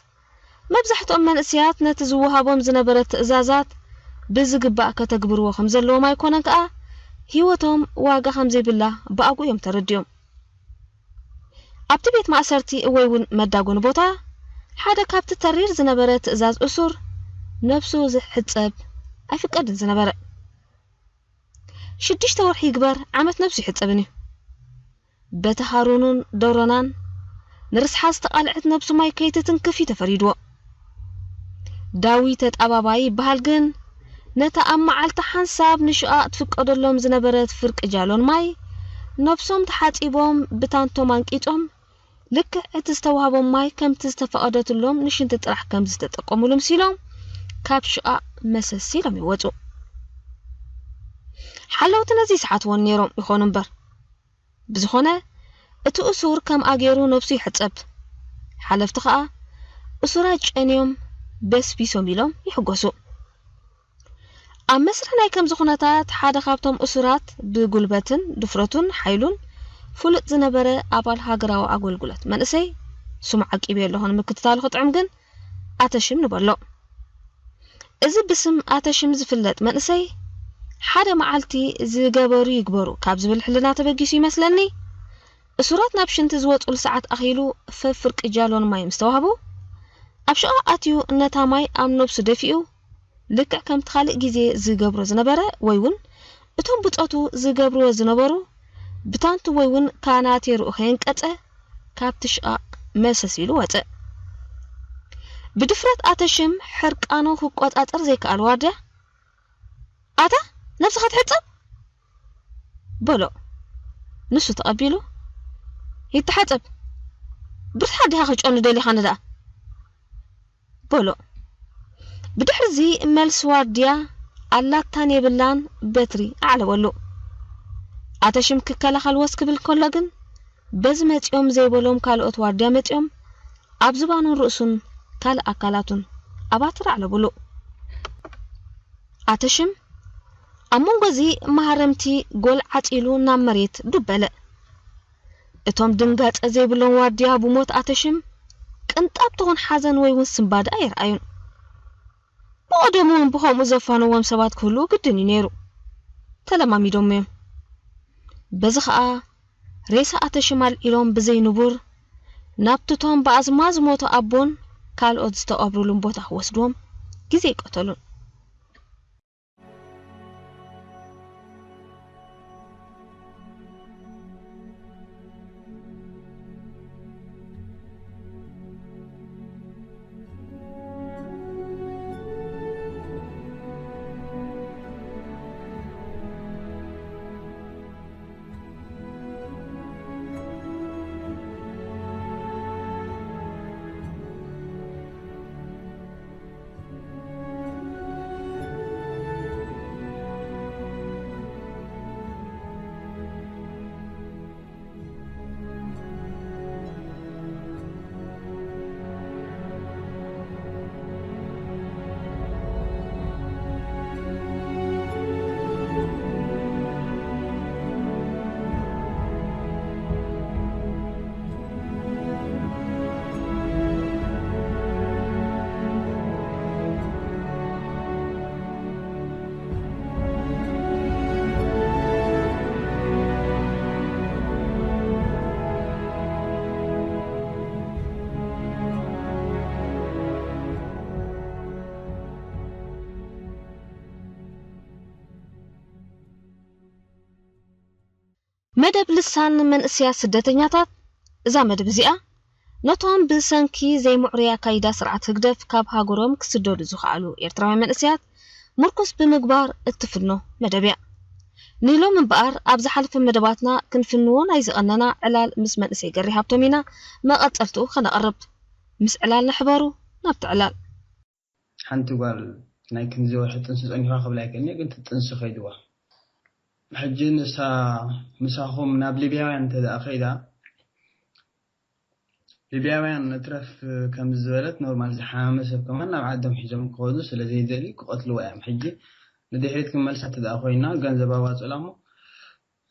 መብዛሕትኦም መንእሰያት ነቲ ዝወሃቦም ዝነበረ ትእዛዛት ብዝግባእ ከተግብርዎ ከም ዘለዎም ኣይኮነን ከኣ፣ ህይወቶም ዋጋ ከም ዘይብላ ብኣግኡ እዮም ተረዲኦም። ኣብቲ ቤት ማእሰርቲ ወይ እውን መዳጎኒ ቦታ፣ ሓደ ካብቲ ተሪር ዝነበረ ትእዛዝ እሱር፣ ነብሱ ዝሕጸብ ኣይፍቀድን ዝነበረ። ሽዱሽተ ወርሒ ይግበር ዓመት ነብሱ ይሕጸብን እዩ። በቲ ሃሩኑን ደሮናን ንርስሓ ዝተቓልዐት ነብሱ ማይ ከይትትንክፍ እዩ ተፈሪድዎ። ዳዊ ተጣባባይ ይበሃል ግን፣ ነታ ኣብ መዓልቲ ሓንሳብ ንሽቓቕ ትፍቀደሎም ዝነበረት ፍርቂ ጃሎን ማይ፣ ነብሶም ተሓጺቦም ብታንቶም ኣንቂጾም፣ ልክዕ እቲ ዝተዋህቦም ማይ ከምቲ ዝተፈቐደትሎም ንሽንቲ ጥራሕ ከም ዝተጠቀሙሉ ምሲሎም፣ ካብ ሽቓቕ መሰስ ኢሎም ይወጹ። ሓለውቲ ነዚ ይስሓትዎን ነይሮም ይኾኑ እምበር፣ ብዝኾነ፣ እቲ እሱር ከምኣ ገይሩ ነብሱ ይሕጸብ። ሓለፍቲ ኸኣ፣ እሱራት ጨንዮም፣ በስቢሶም ኢሎም ይሕጎሱ። ኣብ መስርሕ ናይ ከምዚ ኩነታት፣ ሓደ ካብቶም እሱራት ብጉልበትን ድፍረቱን ሓይሉን ፍሉጥ ዝነበረ ኣባል ሃገራዊ ኣገልግሎት መንእሰይ፣ ስሙ ዓቂበዮ ኣለኹ ንምክትታሉ ክጥዕም ግን፣ ኣተሽም ንበሎ። እዚ ብስም ኣተሽም ዝፍለጥ መንእሰይ፣ ሓደ መዓልቲ ዝገበሩ ይግበሩ ካብ ዝብል ሕልና ተበጊሱ ይመስለኒ፣ እሱራት ናብ ሽንቲ ዝወጹሉ ሰዓት ኣኺሉ ፈፍርቂ ጃሎን ማይ ምስ ተዋህቡ፣ ኣብ ሽቓቕ ኣትዩ ነታ ማይ ኣብ ነብሱ ደፊኡ፣ ልክዕ ከምቲ ካልእ ግዜ ዝገብሮ ዝነበረ ወይ እውን እቶም ብጾቱ ዝገብርዎ ዝነበሩ፣ ብታንቱ ወይ እውን ካናቴርኡ ከየንቀጸ ካብቲ ሽቓቕ መሰስ ኢሉ ወጸ። ብድፍረት ኣተሽም ሕርቃኑ ክቆጻጸር ዘይከኣል ዋርድያ፣ "ኣታ ነብስኻ ትሕጸብ?" በሎ። ንሱ ተቐቢሉ፣ "ይተሓጸብ፣ ብርትሓ ዲኻ ክጨኑ ደሊኻኒ ደኣ?" በሎ። ብድሕሪ እዚ መልሲ ዋርድያ ኣላታን የብላን በትሪ ኣዕለበሉ። ኣተሽም ክከላኸል ወስ ክብል ከሎ ግን፣ በዚ መጺኦም ዘይበሎም ካልኦት ዋርድያ መጺኦም ኣብ ዝባኑን ርእሱን ካልእ ኣካላቱን ኣባትር ኣዕለብሉ። ኣተሽም ኣብ መንጎ እዚ መሃረምቲ ጎል ዓጺሉ ናብ መሬት ዱብ በለ። እቶም ድንጋጸ ዘይብሎም ዋርድያ ብሞት ኣተሽም ቅንጣብ ትኹን ሓዘን ወይ እውን ስንባደ ኣየርኣዩን። ብቐደሙ እውን ብኸምኡ ዘፋንዎም ሰባት ክህልዉ ግድን እዩ ነይሩ። ተለማሚዶም እዮም። በዚ ኸኣ ሬሳ ኣተሽም ኣልዒሎም ብዘይ ንቡር ናብቲ ቶም ብኣዝማ ዝሞቱ ኣቦን ካልኦት ዝተቐብሩሉን ቦታ ክወስድዎም ግዜ ኣይቀተሉን። መደብ ልሳን መንእሰያት ስደተኛታት። እዛ መደብ እዚኣ ነቶም ብሰንኪ ዘይምዕሩይ ኣካይዳ ስርዓት ህግደፍ ካብ ሃገሮም ክስደዱ ዝኸኣሉ ኤርትራውያን መንእሰያት ምርኩስ ብምግባር እትፍኖ መደብ እያ። ንሎም እምበኣር ኣብ ዝሓለፈ መደባትና ክንፍንዎ ናይ ዝቐነና ዕላል ምስ መንእሰይ ገሪ ሃብቶም ኢና መቐጸልትኡ ከነቕርብ። ምስ ዕላልና ሕበሩ። ናብቲ ዕላል። ሓንቲ ጓል ናይ ክንዚ ወርሒ ጥንሲ ጸኒሕዋ ክብላ ኣይክእልን እየ፣ ግን እቲ ጥንሲ ከይድዋ። ሕጂ ንሳ ምሳኹም ናብ ሊብያውያን እንተ ደኣ ከይዳ፣ ሊብያውያን ንትረፍ ከም ዝበለት ኖርማል ዝሓመመ ሰብ ከማን ናብ ዓዶም ሒዞም ክኸዱ ስለ ዘይደልዩ ክቐትልዋ እዮም። ሕጂ ንድሕሪት ክመልሳ እንተ ደኣ ኮይና ገንዘብ ኣዋጽላ እሞ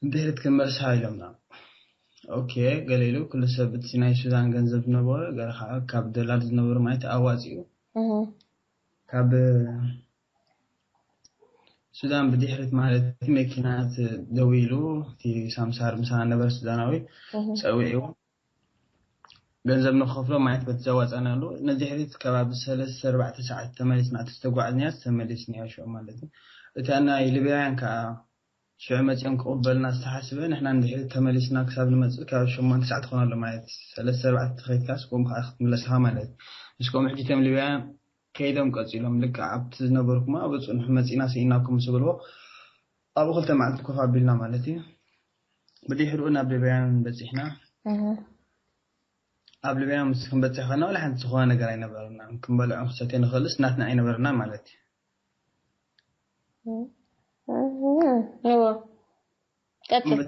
ንድሕሪት ክመልሳ ኢሎምና። ኦኬ ገለ ኢሉ ኩሉ ሰብ እቲ ናይ ሱዳን ገንዘብ ዝነበሮ ገለ ከዓ ካብ ዶላር ዝነበሩ ማለት ኣዋፂኡ ካብ ሱዳን ብድሕሪት ማለት መኪና ደዊሉ እቲ ሳምሳር ምሳና ነበረ ሱዳናዊ ፀዊዕዎ ገንዘብ ንክኸፍሎ ማለት በቲ ዘዋፃናሉ ንድሕሪት ከባቢ ሰለስተ ኣርባዕተ ሰዓት ተመሊስና እቲ ዝተጓዓዝናዮ ተመሊስናዮ ሽዑ ማለት እዩ። እታ ናይ ሊብያውያን ከዓ ሽዑ መፂኦም ክቕበልና ዝተሓስበ ንሕና ንድሕሪት ተመሊስና ክሳብ ንመፅእ ከባቢ ሸሞንተ ሰዓት ትኾን ኣሎ ማለት ሰለስተ ኣርባዕተ ተኸይድካስ ከምኡ ከዓ ክትምለስኻ ማለት እዩ። ምስ ከምኡ ሕጂ እቶም ሊብያውያን ከይዶም ቀፂሎም ልክዕ ኣብቲ ዝነበርኩማ ኣብኡ ፅንሑ መፂና ስኢናኩም ምስ በልዎ ኣብኡ ክልተ መዓልቲ ኮፍ ኣቢልና ማለት እዩ። ብድሕሪኡ ናብ ሊብያውያን በፂሕና። ኣብ ሊብያ ምስ ክንበፅሕ ከለና ዋላ ሓንቲ ዝኾነ ነገር ኣይነበረናን። ክንበልዖ ክንሰትዮ ንኽእልስ ናትና ኣይነበረናን ማለት እዩ። እወ ቀጥል።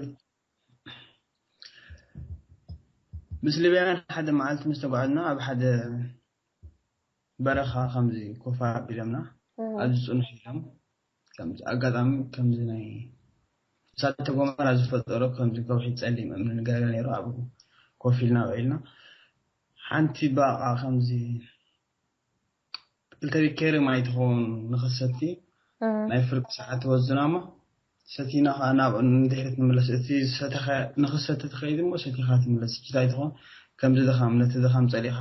ምስ ሊብያውያን ሓደ መዓልቲ ምስ ተጓዓዝና ኣብ ሓደ በረኻ ከምዚ ኮፍ ኣቢሎምና ኣብዚ ፅንሑ ኢሎም ከምዚ ኣጋጣሚ ከምዚ ናይ እሳተ ጎመራ ዝፈጠሮ ከምዚ ከውሒ ፀሊም እምኒ ገለ ነይሩ ኣብኡ ኮፍ ኢልና ውዒልና ሓንቲ ባቃ ከምዚ ክልተ ቢኬሪ ማይ ትኸውን ንኽትሰቲ ናይ ፍርቂ ሰዓት ትወስድና እሞ ሰቲና ከዓ ናብኡ ንድሕሪት ንምለስ እቲ ዝሰተኸ ንኽትሰቲ ትኸይድ እሞ ሰቲኻ ትምለስ ሕጂ እንታይ ትኸውን ከምዚ ድኻም ነቲ ድኻም ፀሊእኻ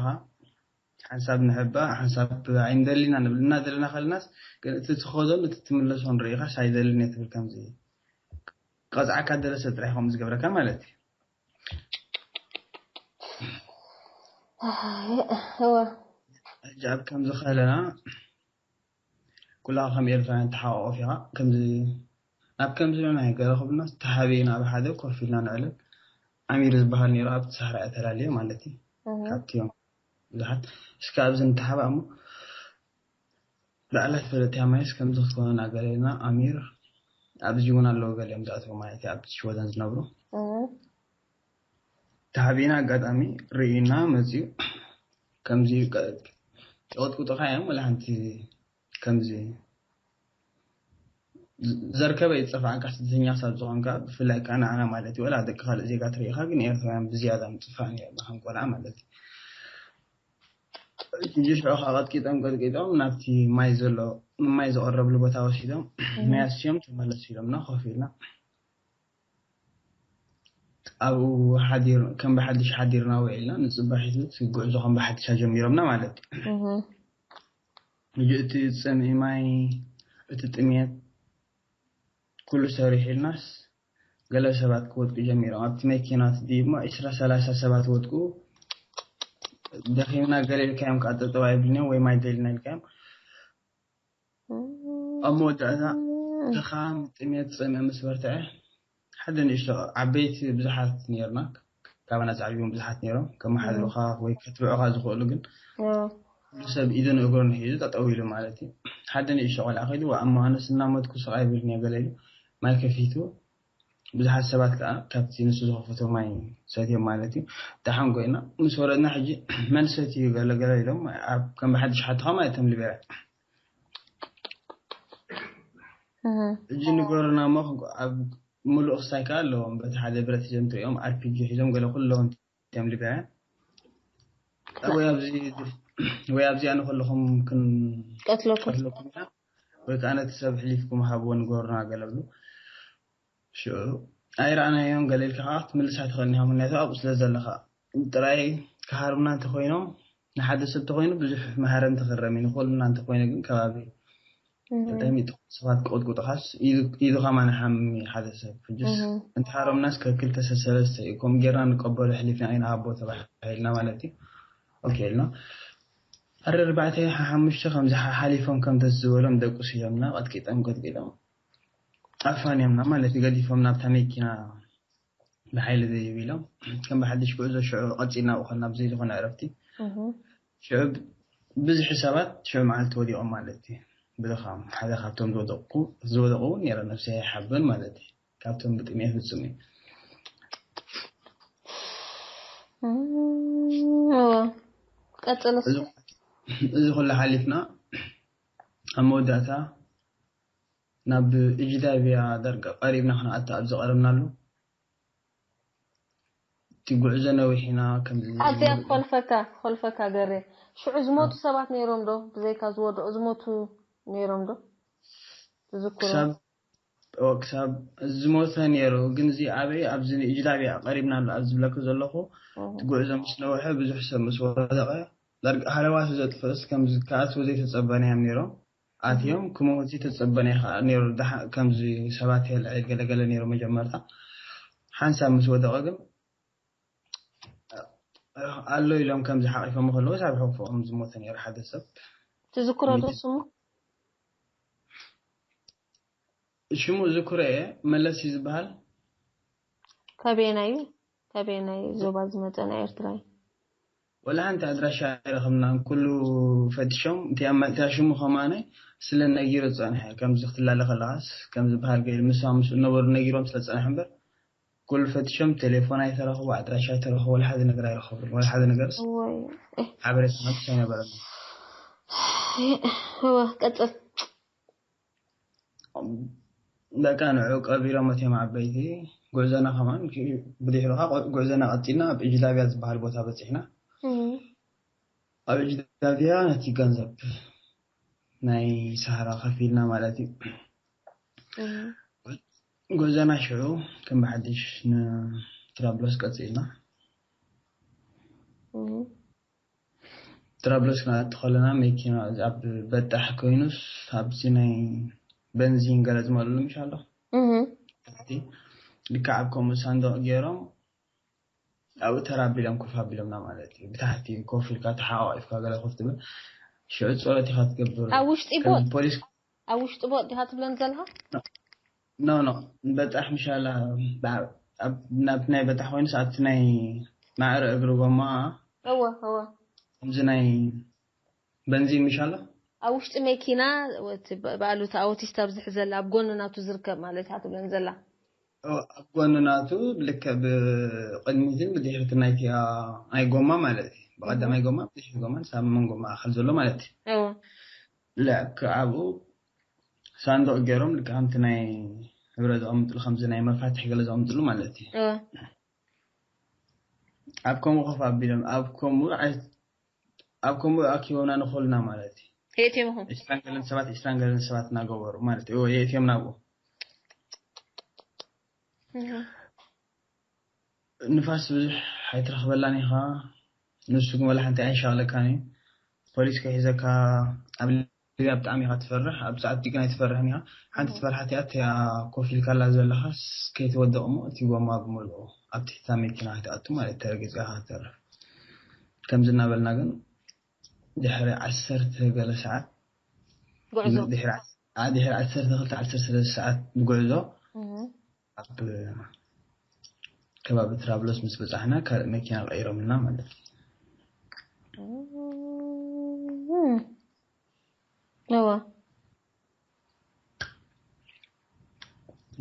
ሓንሳብ ንሕባእ ሓንሳብ ኣይንደልን ኢና ንብል እናደለና ከለናስ ግን እቲ ትኸዶን እቲ ትምለሶን ርኢኻስ ኣይደልን እየ ትብል ከምዚ ቀፅዓካ ደለ ሰብ ጥራሕ ከምኡ ዝገብረካ ማለት እዩ እወ ሕጂ ኣብ ከምዚ ከለና ኩላ ከም ኤርትራውያን ተሓቋቆፊኻ ከምዚ ናብ ከምዚ ናይ ገለ ክብልና ተሓቢእና ኣብ ሓደ ኮፍ ኢልና ንዕልል ኣሚር ዝበሃል ነይሩ ኣብቲ ሳህራ እያ ተላልየ ማለት እዩ ካብቲ እዮም ብዙሓት እስከ ኣብዚ ንተሓባእ እሞ ላዕላ ፈለጥያ ማይስ ከምዚ ክትኮነ ናገለና ኣሚር ኣብዚ እውን ኣለዉ ገሊኦም ዝኣተዉ ማለት እዩ ኣብቲ ሽወደን ዝነብሩ ተሓቢእና ኣጋጣሚ ርእዩና መፅዩ ከምዚ ቀጥቁጥኻ እዮም ወላ ሓንቲ ከምዚ ዘርከበ ይፀፋዕካ ስደተኛ ክሳብ ዝኾንካ ብፍላይ ከዓ ንዓና ማለት እዩ ወላ ደቂ ካልእ ዜጋ ትርኢኻ ግን ኤርትራውያን ብዝያዳ ምፅፋእ ነርና ከም ቆልዓ ማለት እዩ ሕጂ ሽዑ ከዓ ቀጥቂጦም ቀጥቂጦም ናብቲ ማይ ዘሎ ማይ ዝቐረብሉ ቦታ ወሲዶም ማይ ኣስዮም ተመለሱ ኢሎምና ኮፍ ኢልና ኣብኡ ሓዲር ከም ብሓድሽ ሓዲርና ውዒልና ንፅባሒቱ እቲ ጉዕዞ ከም ብሓድሽ ኣጀሚሮምና ማለት እዩ። ሕጂ እቲ ፅምኢ ማይ እቲ ጥሜት ኩሉ ሰሪሑ ኢልናስ ገለ ሰባት ክወድቁ ጀሚሮም ኣብቲ መኪና ድሞ ዒስራ ሰላሳ ሰባት ወድቁ። ደኺምና ገለ ኢልካዮም ከዓ ጠጠው ኣይብልን እዮም ወይ ማይ ደልና ኢልካዮም ኣብ መወዳእታ ድኻም ጥሜት ፅምኢ ምስ በርትዐ ሓደ ንእሽቶ ዓበይቲ ብዙሓት ነርና ካባና ዝዓብዩ እውን ብዙሓት ነሮም ከመሓድሩኻ ወይ ከትብዑኻ ዝኽእሉ ግን ኩሉ ሰብ ኢዱን እግሩን ሒዙ ጠጠው ኢሉ ማለት እዩ። ሓደ ንእሽቶ ቆልዓ ከይዱ ኣማኑስ እናሞትኩ ስቕ ኣይብልን እየ ገለ ኢሉ ማይ ከፊቱ ብዙሓት ሰባት ከዓ ካብቲ ንሱ ዝኸፈቶ ማይ ሰትዮም ማለት እዩ። ደሓን ኮይና ምስ ወረድና ሕጂ መን ሰትዩ ገለ ገለ ኢሎም ኣብ ከም ብሓድሽ ሓትኻ ማለት እዮም ሊበያ እህ ሕጂ ንገሩና እሞ ኣብ ሙሉእ ክስታይ ከዓ ኣለዎም በቲ ሓደ ብረት ሒዞም ትሪኦም ኣርፒጂ ሒዞም ገለ ኩሎም እዮም ሊበያ ወይ ኣብዚ ወይ ኣብዚኣ ንከለኹም ቀትለኩም ክንቀትለኩም ኢና ወይ ከዓ ነቲ ሰብ ሕሊፍኩም ሃብዎ ንገሩና ገለ ብሉ ሽዑ ኣይረኣናዮም ገለ ኢልካ ከዓ ክትምልሳ ትኽእል ኢኻ ምክንያቱ ኣብኡ ስለ ዘለኻ ጥራይ ክሃርምና እንተኮይኖም ንሓደ ሰብ ተኮይኑ ብዙሕ መሃረምቲ ክረም እዩ ንኮልና እንተኮይኑ ግን ከባቢ ተጠሚጡ ሰባት ክቆጥቁጥኻስ ኢዱ ከማ ንሓሚ ሓደ ሰብ ሕጅስ እንተሃሮምናስ ከክልተ ሰሰለስተ እዩ ከምኡ ጌርና ንቀበሎ ሕሊፍና ኢና ኣቦ ተባሂልና ማለት እዩ ኦኬ ኢልና ኣረ ኣርባዕተ ሓሙሽተ ከምዚ ሓሓሊፎም ከም ደስ ዝበሎም ደቁስ ኢሎምና ቀጥቂጦም ቀጥቂጦም ኣፋንዮምና ማለት እዩ ገዲፎም ናብታ መኪና ብሓይሊ ዘይብ ኢሎም ከም ብሓድሽ ጉዕዞ ሽዑ ቀፂልና ብኸልና ብዘይ ዝኾነ ዕረፍቲ ሽዑ ብዙሕ ሰባት ሽዑ መዓልቲ ወዲቖም ማለት እዩ ብድኻም ሓደ ካብቶም ዝወደቁ ዝወደቁ እውን ነረ ነብሰ ይሓብን ማለት እዩ ካብቶም ብጥሜት ብፅም እዩ ቀፅል እዚ ኩሉ ሓሊፍና ኣብ መወዳእታ ናብ እጅዳብያ ዳርጋ ቀሪብና ክንኣቲ ኣብ ዝቐረብናሉ እቲ ጉዕዞ ነዊሕ ኢና ከም ኣዚኣ ክኾልፈካ ክኾልፈካ ገሬ ሽዑ ዝሞቱ ሰባት ነይሮም ዶ ብዘይካ ዝወደቑ ዝሞቱ ነይሮም ዶ ትዝክሮ ክሳብ ክሳብ ዝሞተ ነይሩ ግን እዚ ኣበይ ኣብዚ እጅዳብያ ቀሪብና ኣሎ ኣብ ዝብለኩ ዘለኹ እቲ ጉዕዞ ምስ ነውሐ ብዙሕ ሰብ ምስ ወደቐ ሃለዋቱ ዘጥፍእስ ከምዚ ከኣትዎ ዘይተፀበናዮም ነይሮም ኣትዮም ክመውት ዝተፀበነ ከዓ ነይሩ ከምዚ ሰባት የልዕል ገለገለ ነይሩ መጀመርታ ሓንሳብ ምስ ወደቐ ግን ኣሎ ኢሎም ከምዚ ሓቂፎም ከለዎስ ኣብ ሕቁፎኦም ዝሞተ ነይሩ ሓደ ሰብ ትዝክሮ ዶ ስሙ ሽሙ ዝክሮ እየ መለስ እዩ ዝበሃል ካበየናዩ ካበየናዩ ዞባ ዝመፀ ናይ ኤርትራ እዩ ወላ ሓንቲ ኣድራሻ ኣይረኸብናን ኩሉ ፈትሾም እቲኣ ሽሙ ከማነ ስለ ነጊሩ ዝፀንሐ ከምዚ ክትላለ ከለኻስ ከም ዝበሃል ገይሩ ምሳ ምስ ነበሩ ነጊሮም ስለ ዝፀንሐ እምበር ኩሉ ፈትሾም ቴሌፎን ኣይተረኽቡ ኣድራሻ ኣይተረኽቡ ወላ ሓደ ነገር ኣይረኸብሉ ወላ ሓደ ነገርስ ሓበሬታ ነብስ ኣይነበረና እወ ቀፅል በቃ ንዑ ቀቢሮም እቲኦም ዓበይቲ ጉዕዞና ከማን ብድሕሩ ከዓ ጉዕዞና ቀፂልና ኣብ እጅዳብያ ዝበሃል ቦታ በፂሕና ኣብ እጅዳብያ ነቲ ገንዘብ ናይ ሰሃራ ከፊልና ማለት እዩ ጉዕዞና ሽዑ ከም ብሓድሽ ንትራብሎስ ቀፂልና ትራብሎስ ክንኣቲ ከለና መኪና ኣብ በጣሕ ኮይኑስ ኣብዚ ናይ በንዚን ገለ ዝመልሉ ምሽ ኣሎ ልክዕ ኣብ ከምኡ ሳንዱቕ ገይሮም ኣብኡ ተራቢሎም ኮፍ ኣቢሎምና ማለት እዩ ብታሕቲ ኮፍ ኢልካ ተሓቋቂፍካ ገለ ኮፍ ትብል ሽዑ ፀሎት ኢካ ትገብር ኣብ ውሽጢ ቦጥ ፖሊስ ኣብ ውሽጢ ቦጥ ዲካ ትብለን ዘለካ ኖ ኖ በጣሕ ምሻላ ናብ ናይ በጣሕ ኮይኑስ ኣብቲ ናይ ማዕረ እግሪ ጎማ እወ እወ ከምዚ ናይ በንዚን ምሻላ ኣብ ውሽጢ መኪና ባእሉቲ ኣውቲስት ኣብ ዝሕዘላ ኣብ ጎኒ ናቱ ዝርከብ ማለት እያ ትብለን ዘላ ኣብ ጎኒ ናቱ ልክዕ ብቅድሚትን ብድሕሪትን ናይቲኣ ናይ ጎማ ማለት እዩ ብቀዳማይ ጎማ ብድሕሪ ጎማ ሳብ መንጎ ማእከል ዘሎ ማለት እዩ ልክ ኣብኡ ሳንዱቅ ገይሮም ልክ ከምቲ ናይ ህብረ ዘቐምጥሉ ከምዚ ናይ መፋትሒ ገለ ዘቐምጥሉ ማለት እዩ ኣብ ከምኡ ኮፍ ኣቢሎም ኣብ ከምኡ ኣብ ከምኡ ኣኪቦምና ንኾልና ማለት እዩ። የእትዮም ይኹን ዒስራን ገለን ሰባት ዒስራን ገለን ሰባት እናገበሩ ማለት እዩ የእትዮም ናብኡ። ንፋስ ብዙሕ ኣይትረኽበላን ኢኻ። ንሱ ግን ወላ ሓንቲ ኣይሻቕለካን እዩ። ፖሊስ ክሒዘካ ኣብ ሊብያ ብጣዕሚ ኢኻ ትፈርሕ። ኣብ ሰዓት ዲግን ኣይትፈርሕን ኢኻ። ሓንቲ ትፈርሓት እያ እቲኣ ኮፍ ኢልካላ ዘለኻስ ከይትወድቕ እሞ እቲ ጎማ ብምልኡ ኣብ ትሕቲ እታ መኪና ከይትኣቱ ማለት ተረጊጽካ ኢኻ ትተርፍ። ከምዚ እናበልና ግን ድሕሪ ዓሰርተ ገለ ሰዓት ጉዕዞ ድሕሪ ዓ- ዓ- ድሕሪ ዓሰርተ ክልተ ዓሰርተ ሰለስተ ሰዓት ጉዕዞ እህ። ኣብ ከባቢ ትራብሎስ ምስ በጻሕና ካልእ መኪና ቀይሮምልና ማለት እዩ። እዋ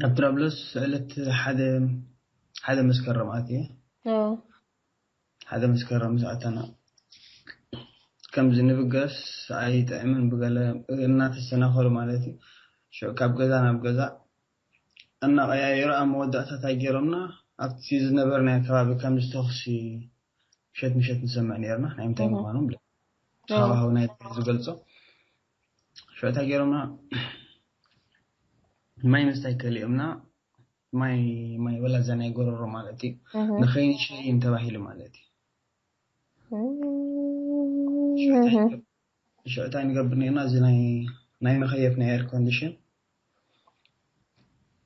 ኣብ ትራብሎስ ዕለት ሓደ ሓደ መስከረም ኣትየ። እዋ ሓደ መስከረም ምስ ኣተና ከምዚ ንብገስ ኣይጥዕምን ብገለ እናተሰናኸሉ ማለት እዩ። ሽዑ ካብ ገዛ ናብ ገዛ እናቐያየሩ ኣብ መወዳእታ እንታይ ገይሮምና ኣብቲ ዝነበርናዮ ከባቢ ከምዚ ተኹሲ ምሸት ምሸት ንሰምዕ ነርና ናይ ምንታይ እህ። ምዃኑ ብለ ሃዋሃው ናይ ዝገልጾ ሽዑ እንታይ ገይሮምና ማይ ምስታይ ከሊኦምና ማይ ማይ ወላ እዛ ናይ ጎረሮ ማለት እዩ እህ። ንኸይንሸይን ተባሂሉ ማለት እዩ። እህ። ሽዑ እንታይ ንገብር ነርና እዚ ናይ ናይ መኸየፍ ናይ ኤር ኮንዲሽን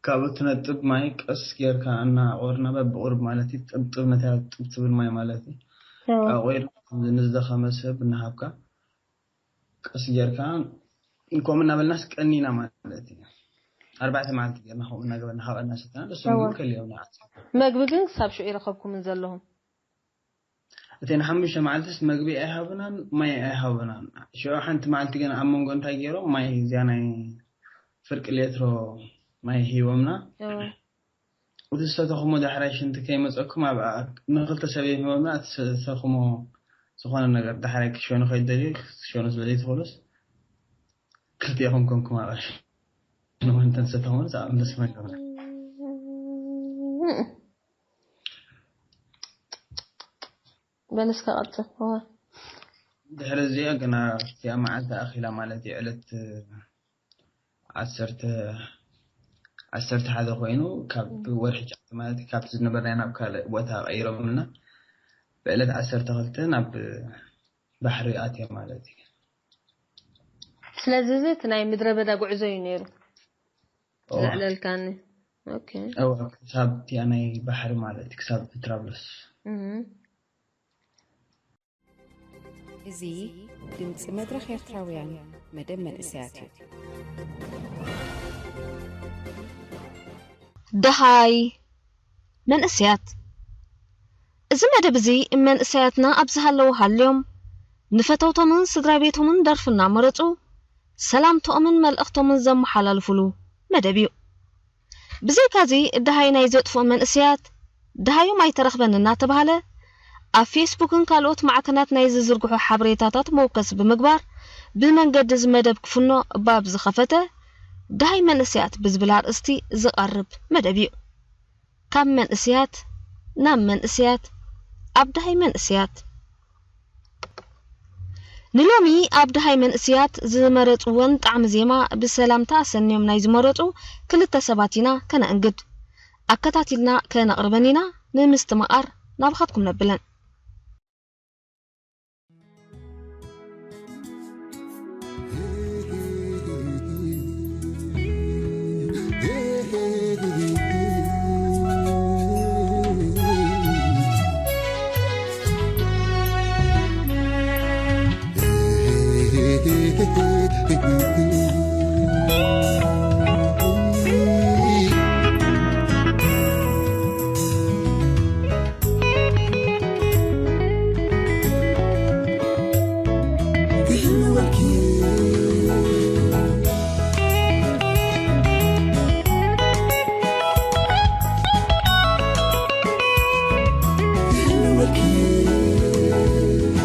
ካብኡ ትነጥብ ማይ ቀስ ጌርካ እናቆርና በብቁርብ ማለት እዩ ጥብጥብ ነታ ጥብ ትብል ማይ ማለት እዩ እዋ ኣቆይርና ንዝደኸመ ሰብ እናሃብካ ቀስ ጌርካ ከምኡ እናበልናስ ቀኒና ማለት እዩ። ኣርባዕተ መዓልቲ ጌርና ከምኡ እናገበርና ካብ ቀና ሰተና ደስ እዋ ዝብል ከሊኦም ንዓት መግቢ ግን ክሳብ ሽዑ ይረኸብኩምን ዘለኹም እተን ሓሙሽተ መዓልትስ መግቢ ኣይሃቡናን ማይ ኣይሃቡናን። ሽዑ ሓንቲ መዓልቲ ግን ኣብ መንጎ እንታይ ገይሮም ማይ እዚኣ ናይ ፍርቂ ሌትሮ ማይ ሂቦምና። እዎ። እቲ ዝሰተኹሞ ዳሕራይ ሽንቲ ከይመፀኩም ኣብ ንክልተ ሰብ እዮም ሂቦምና። እቲ ዝሰተኹሞ ዝኾነ ነገር ዳሕራይ ክሸኑ ከይደልዩ ክሸኑ ስለ ዘይትኽእሉስ ክልቲኹም ኮንኩም ኣቐሽ ንኾንተን ዝሰተኹሞ ንስኹም ደስ ይበልኩም። በል እስከ ቀጽል። እዋ። ድሕሪ እዚኣ ግና እቲኣ መዓልቲ ኣኺላ ማለት እዩ ዕለት ዓሰርተ ዓሰርተ ሓደ ኮይኑ ካብ ወርሒ ጫት ማለት እዩ ካብቲ ዝነበርናዮ ናብ ካልእ ቦታ ቀይሮምልና ብዕለት ዓሰርተ ክልተ ናብ ባሕሪ ኣትየ ማለት እዩ። ስለዚ እዚ እቲ ናይ ምድረ በዳ ጉዕዞ እዩ ነይሩ እዋ። ዘዕለልካኒ። ኦኬ። እዋ ክሳብ እቲኣ ናይ ባሕሪ ማለት እዩ ክሳብ ትራብሎስ። እህ። እዚ ድምፂ መድረኽ ኤርትራውያን መደብ መንእሰያት እዩ። ደሃይ መንእሰያት። እዚ መደብ እዚ መንእሰያትና ኣብ ዝሃለዉ ሃልዮም ንፈተውቶምን ስድራ ቤቶምን ደርፊ እናመረፁ ሰላምትኦምን መልእኽቶምን ዘመሓላልፉሉ መደብ እዩ። ብዘይካዚ ደሃይ ናይ ዘጥፍኡ መንእሰያት ደሃዮም ኣይተረኽበን እናተባህለ ኣብ ፌስቡክን ካልኦት ማዕከናት ናይ ዝዝርግሑ ሓበሬታታት መውከሲ ብምግባር ብመንገዲ እዚ መደብ ክፍኖ ባብ ዝኸፈተ ደሃይ መንእሰያት ብዝብል ኣርእስቲ ዝቐርብ መደብ እዩ። ካብ መንእሰያት ናብ መንእሰያት ኣብ ደሃይ መንእሰያት ንሎሚ ኣብ ደሃይ መንእስያት ዝመረጽወን ጣዕሚ ዜማ ብሰላምታ ኣሰንዮም ናይ ዝመረጹ ክልተ ሰባት ኢና ከነእንግድ። ኣከታቲልና ከነቕርበን ኢና ንምስትምቓር ናባኻትኩም ነብለን።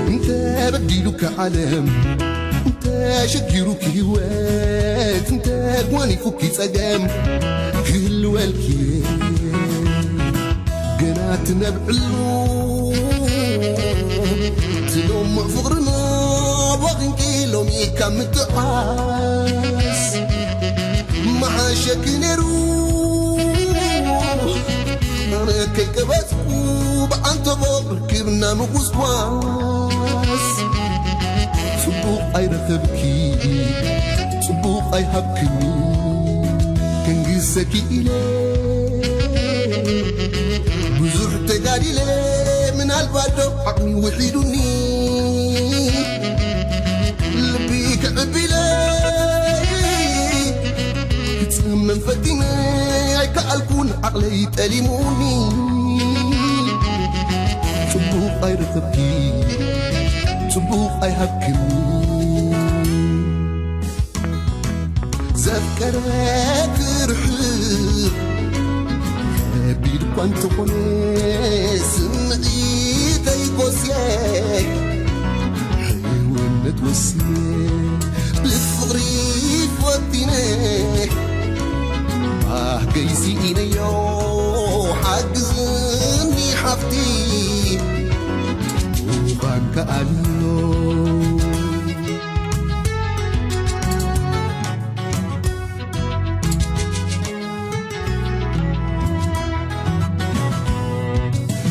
እንተ በዲሉካ ዓለም እንተ ሸጊሩክ ህይወት እንተ ጓኒፉኪ ጸገም ክህልወልኪ ገና ትነብዕሉ ትሎሞ ፍቕርና ኣቦኺንኪ ሎሚ ካብ ምጥዓስ መሓሸኪ ነይሩ። ኣነ ከይቀበጽኩ ብዓንተቦ ርክብና ምጉስጓስ። ጽቡቕ ኣይረኸብኪ፣ ጽቡቕ ኣይሃብክኒ፣ ከንግሰኪ ኢለ ብዙሕ ተጋዲለ፣ ምናልባት ዶ ዓቕሚ ውሒዱኒ፣ ልቢ ክዕቢለ ክጽመም ፈቲነ ኣይከኣልኩን፣ ዓቕለይ ጠሊሙኒ። ጽቡቕ ኣይረኸብኪ፣ ጽቡቕ ኣይሃብክኒ። ዘፍቀረ ክርሕቕ ከቢድ እኳ እንተኾነ፣ ስምዒተይ ጎስየ ሕውነት ወስየ ብፍቕሪ ፈቲነ፣ ባህገይ ስኢነዮ ሓግዝኒ ሓፍቲ፣ ምዃን ከኣልዮ።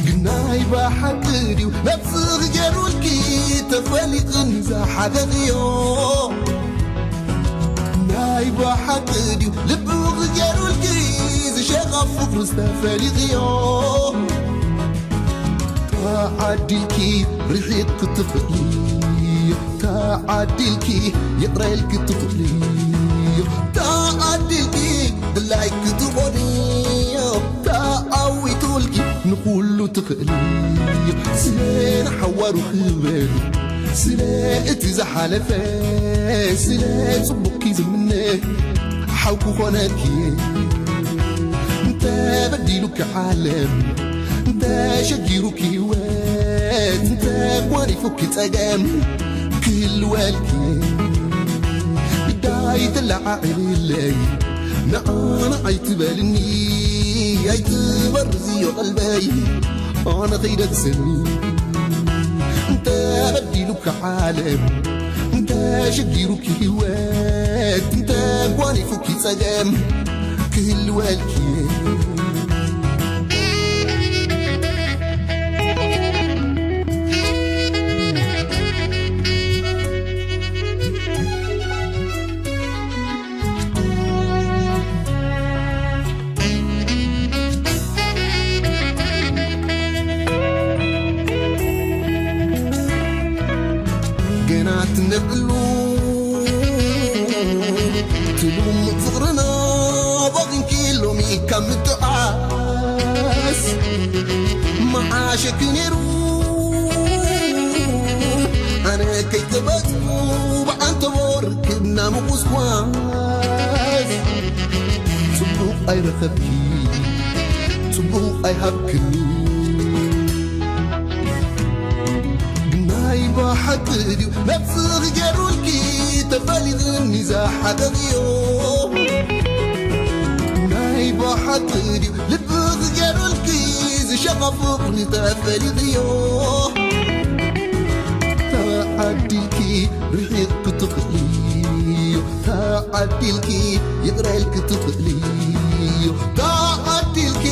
ግናይ ብሓቂ ድዩ ነብስኺ ገይሩልኪ፣ ተፈሊጥኒ ዝሓደኽዮ? ናይ ብሓቂ ድዩ ልብኺ ገይሩልኪ፣ ዝሸቐፍ ፍቕሪ ዝተፈሊጥዮ? ተዓዲልኪ ርሒቕ ክትኽእሊ፣ ተዓዲልኪ ይቕረ ኢልኪ ትኽእሊ፣ ተዓዲልኪ ድላይ ክትኾኒ፣ ተዓዊቱልኪ ንኹሉ ትኽእሊ። ስለ ንሓዋሩ ክበሉ፣ ስለ እቲ ዝሓለፈ፣ ስለ ጽቡቕኪ ዝምነ ሓው ክኾነኪ። እንተ በዲሉኪ ዓለም፣ እንተ ሸጊሩኪ ህይወት፣ እንተ ጓኒፉኪ ጸገም ክህልወልኪ፣ ግዳይ ተለዓዕልለይ፣ ንዓና ኣይትበልኒ፣ ኣይትበርዝዮ ቀልበይ፣ ኣነ ከይደግሰኒ። እንተ በዲሉኪ ዓለም፣ እንተ ሸጊሩኪ ህይወት፣ እንተ ጓኒፉኪ ጸገም ክህልወልኪ። ገና ትነብዕሉ ትሉም ፍቕርና፣ ባኺንኪ ሎሚ ካብ ምጥዓስ መዓሸኪ ነይሩ። ኣነ ከይተበጽኩ ብዓንተቦ ርክብና ምቑስቋስ። ጽቡቕ ኣይረኸብኪ፣ ጽቡቕ ኣይሃብክኒ። ናይ ብሓቂ ድዩ ነብስኺ ገይሩልኪ፣ ተፈሊጥኒ ዝሓደኽዮ? ናይ ብሓቂ ድዩ ልብኺ ገይሩልኪ፣ ዝሸቐፍ ፍቕሪ ተፈሊጥዮ? ተዓዲልኪ ርሒቕ ክትኽእልዮ፣ ተዓዲልኪ ይቕረ ኢልኪ ትኽእልዮ፣ ተዓዲልኪ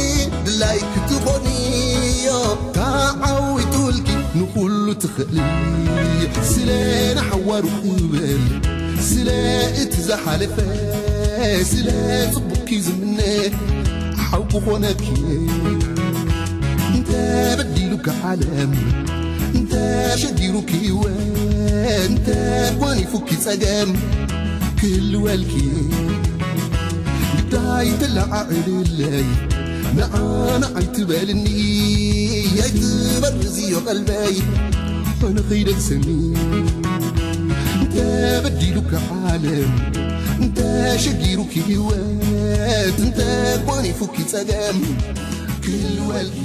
ድላይ ክትኾንዮ፣ ተዓዊቱልኪ ንኹሉ ትኽእልዮ። ስለ ንሓዋሩ ክብል፣ ስለ እቲ ዝሓለፈ፣ ስለ ጽቡቕኪ ዝምነ፣ ሓው ክኾነኪ። እንተ በዲሉኪ ዓለም፣ እንተ ሸጊሩኪ ህይወት፣ እንተ ጓኒፉኪ ጸገም ክህልወልኪ፣ ግዳይ ተለዓዕልለይ፣ ንዓና ኣይትበልኒ፣ ኣይትበርዝዮ ቀልበይ፣ ኣነ ከይደግሰኒ። እንተ በዲሉኪ ዓለም፣ እንተ ሸጊሩኪ ህይወት፣ እንተ ጓኒፉኪ ጸገም ክህልወልኪ፣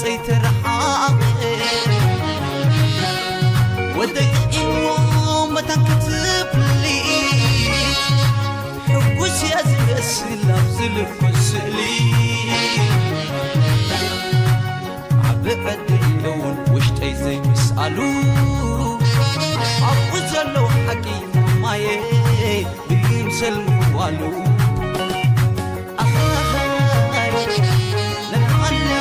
ጸይተረሓቐ ወደይ ጥዒሞ መታን ክትብሊ ሕጉስ እየ ዝመስል ኣብዚ ልኩን ስእሊ ዓቢ ዕድል እውን ውሽጠይ ዘይምስኣሉ ኣብኡ ዘሎ ሓቂ ማየ ብይምሰል ምዋሉ ኣኻኻይ ለናዓላ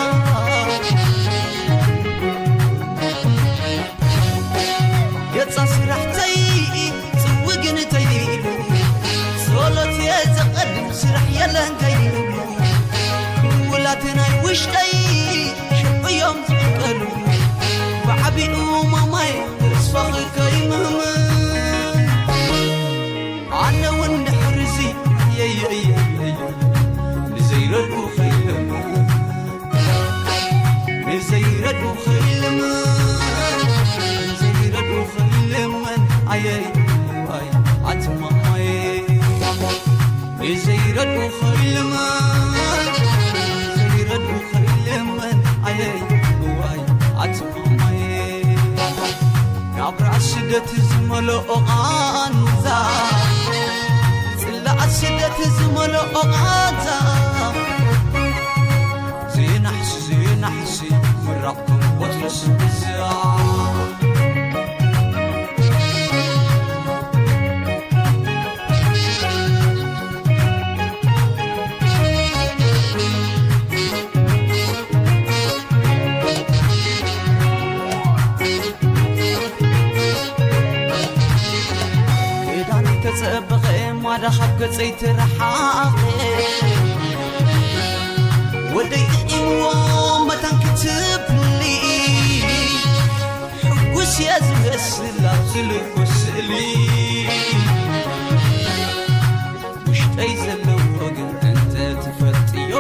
ገጻ ስራሕተይ ጽውግን ተይሉ ጸሎት እየ ዘቐድም ስራሕ የለን ከይብሉ ውላት ናይ ውሽጠይ ሽዑ እዮም ዝቕቀሉ ብዓቢኡ ማማይ ተስፋኺ ከይምህምን ኣነ እውን ድሕርዚ የየየየየ ንዘይረድኡ ከይለምን ንዘይረድኡ ከይልምን ንዘይረድኡ ከይልምን ኣየይ ዋይ ኣትማማየ ንዘይረድኡ ከይልምን ንዘይረድኡ ከይልምን ኣየይ ዋይ ኣትማማየ ናብራ ስደት ዝመልኦ ቓንዛ ጽላኣ ስደት ዝመልኦ ቓንዛ ዘይናሕሲ ዘይናሕሲ ምራቕ ክንቆጽርስ ብዛ ክዳነይ ተጸበቐ ማዳ ካብ ገጸይ ትረሓቐ ወደይ ጥዒምዎ መታን ክትብሊ ሕጉስ እየ ዝመስል ኣብዚ ልኩ ስእሊ ውሽጠይ ዘለዎ ግን እንተ ትፈልጥዮ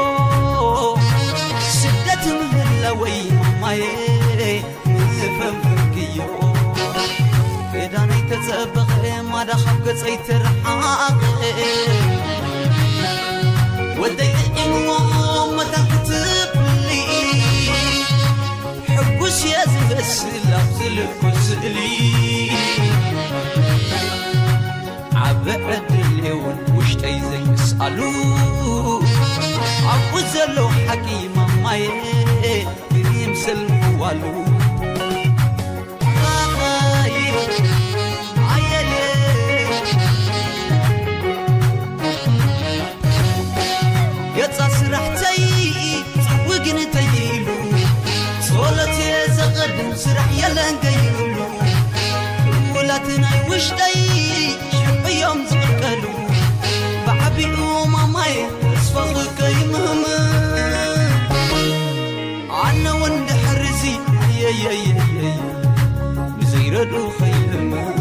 ስደት ምህላወይ ማማየ ምፈንፈንክዮ ክዳነይ ተጸበቐ ማዳ ካብ ገጸይ ትረሓቐ ወደይ ጥዒምዎ መታን ክትብሊ ሕጉስ እየ ዝመስል ኣብዚ ልኩ ስእሊ ዓቢ ዕድል እውን ውሽጠይ ዘይምስኣሉ ኣብኡ ዘሎ ሓቂ ማማየ ይምሰል ምዋሉ ኣየየ ገጻ ስራሕተይ ጽውግን ተይሉ ጸሎት እየ ዘቐድም ስራሕ የለን ከይብሉ ውላት ናይ ውሽጠይ ሽዑ እዮም ዝቕልቀሉ ብዓቢኡ ማማየ ተስፋኺ ከይምህምን ኣነ እውን ድሕርዚ የየየየየ ንዘይረድኡ ከይልምን